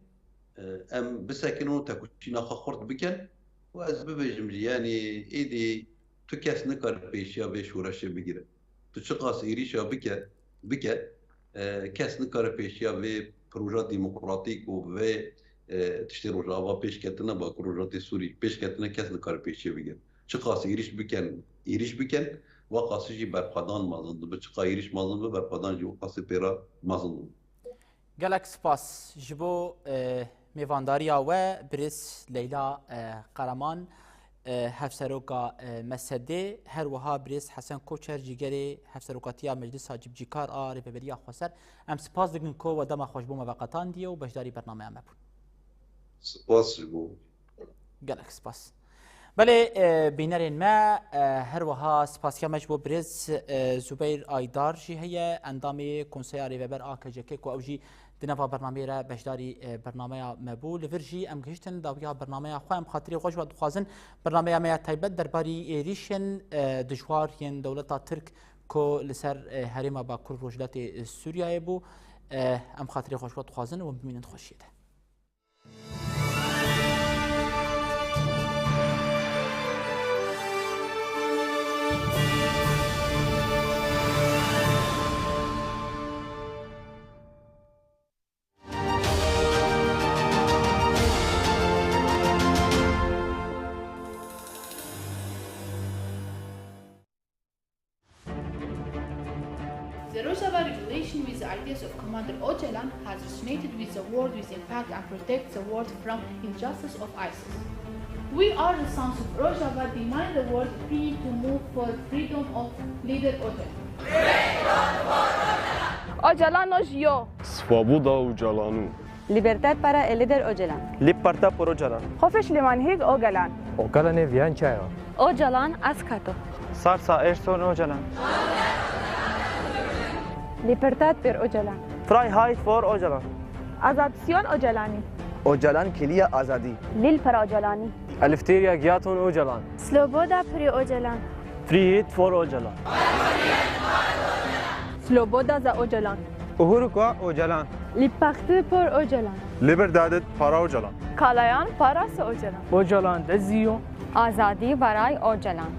e, em bisekin û tekoşîna xwe xurt bikin. Û ez bibêjim jî, yanî êdî tu kes nikare pêşiya vê şoreşê bigire. Tu çiqas êrîşa bike, bike, e, kes nikare pêşiya vê proja demokratîk û vê, e, tiştê Rojava pêşketine, Bakur Rojhilatê Sûrî pêşketine kes nikare pêşiya bigire. Çiqas êrîş bikin, êrîş bikin, wexasî jî berxwedan mezin dibe. Çiqa êrîş mezin be, berxwedan jî wexasî pê re mezin dibe. Gelek spas ji bo, e, mêvandariya we, birêz Leyla, e, Qereman, e, hevseroka, e, M S D, her wiha birêz Hesen Koçer, cîgerê hevserokatiya Meclisa Cibcîkar a Rêveberiya Xweser. Em spas dikin ku we dema xwe ji bo me veqetandiye û beşdarî bernameya me bûn. Spas ji bo. Gelek spas. Belê, e, bînerên me, e, her wiha spasiya me ji bo birêz, e, Zubeyr Aydar jî heye, endamê Konseya Rêveber a K C K, ku ew jî di nava bernameyê re beşdarî, e, bernameya me bû. Li vir jî em gihiştin dawiya bernameya xwe. Em xatirê xwe ji we dixwazin, bernameya me ya taybet derbarî êrîşên, e, dijwar yên dewleta Tirk ku li ser, e, herêma Bakur Rojhilatê Sûriyeyê bû. E, em xatirê xwe ji we dixwazin û em bimînin di xweşiyê de. The Rojava revolution with the ideas of Commander Ocalan has resonated with the world with impact and protects the world from injustice of ISIS. We are the sons of Rojava, demand the world free to move for freedom of leader Ocalan. Ocalan no jiyo. Svoboda Ocalanû. Libertad para el líder Ocalan. Libertad por Ocalan. Xofeş li manhêg Ocalan. Ocalanê viyan çayo. Ocalan askato. Sarsa Erson Ocalan. Libertad per Ocalan. Freiheit for Ocalan. Azadsiyon Ocalanî. Ocalan kiliya azadî. Lil per Ocalanî. Elifteriya Giyaton Ocalan. Sloboda pri Ocalan. Frihet for Ocalan. Sloboda za Ocalan. Uhuru kwa Ocalan. Libertad por Ocalan. Libertad para Ocalan. Kalayan parası Ocalan. Ocalan deziyo. Azadi baray Ocalan.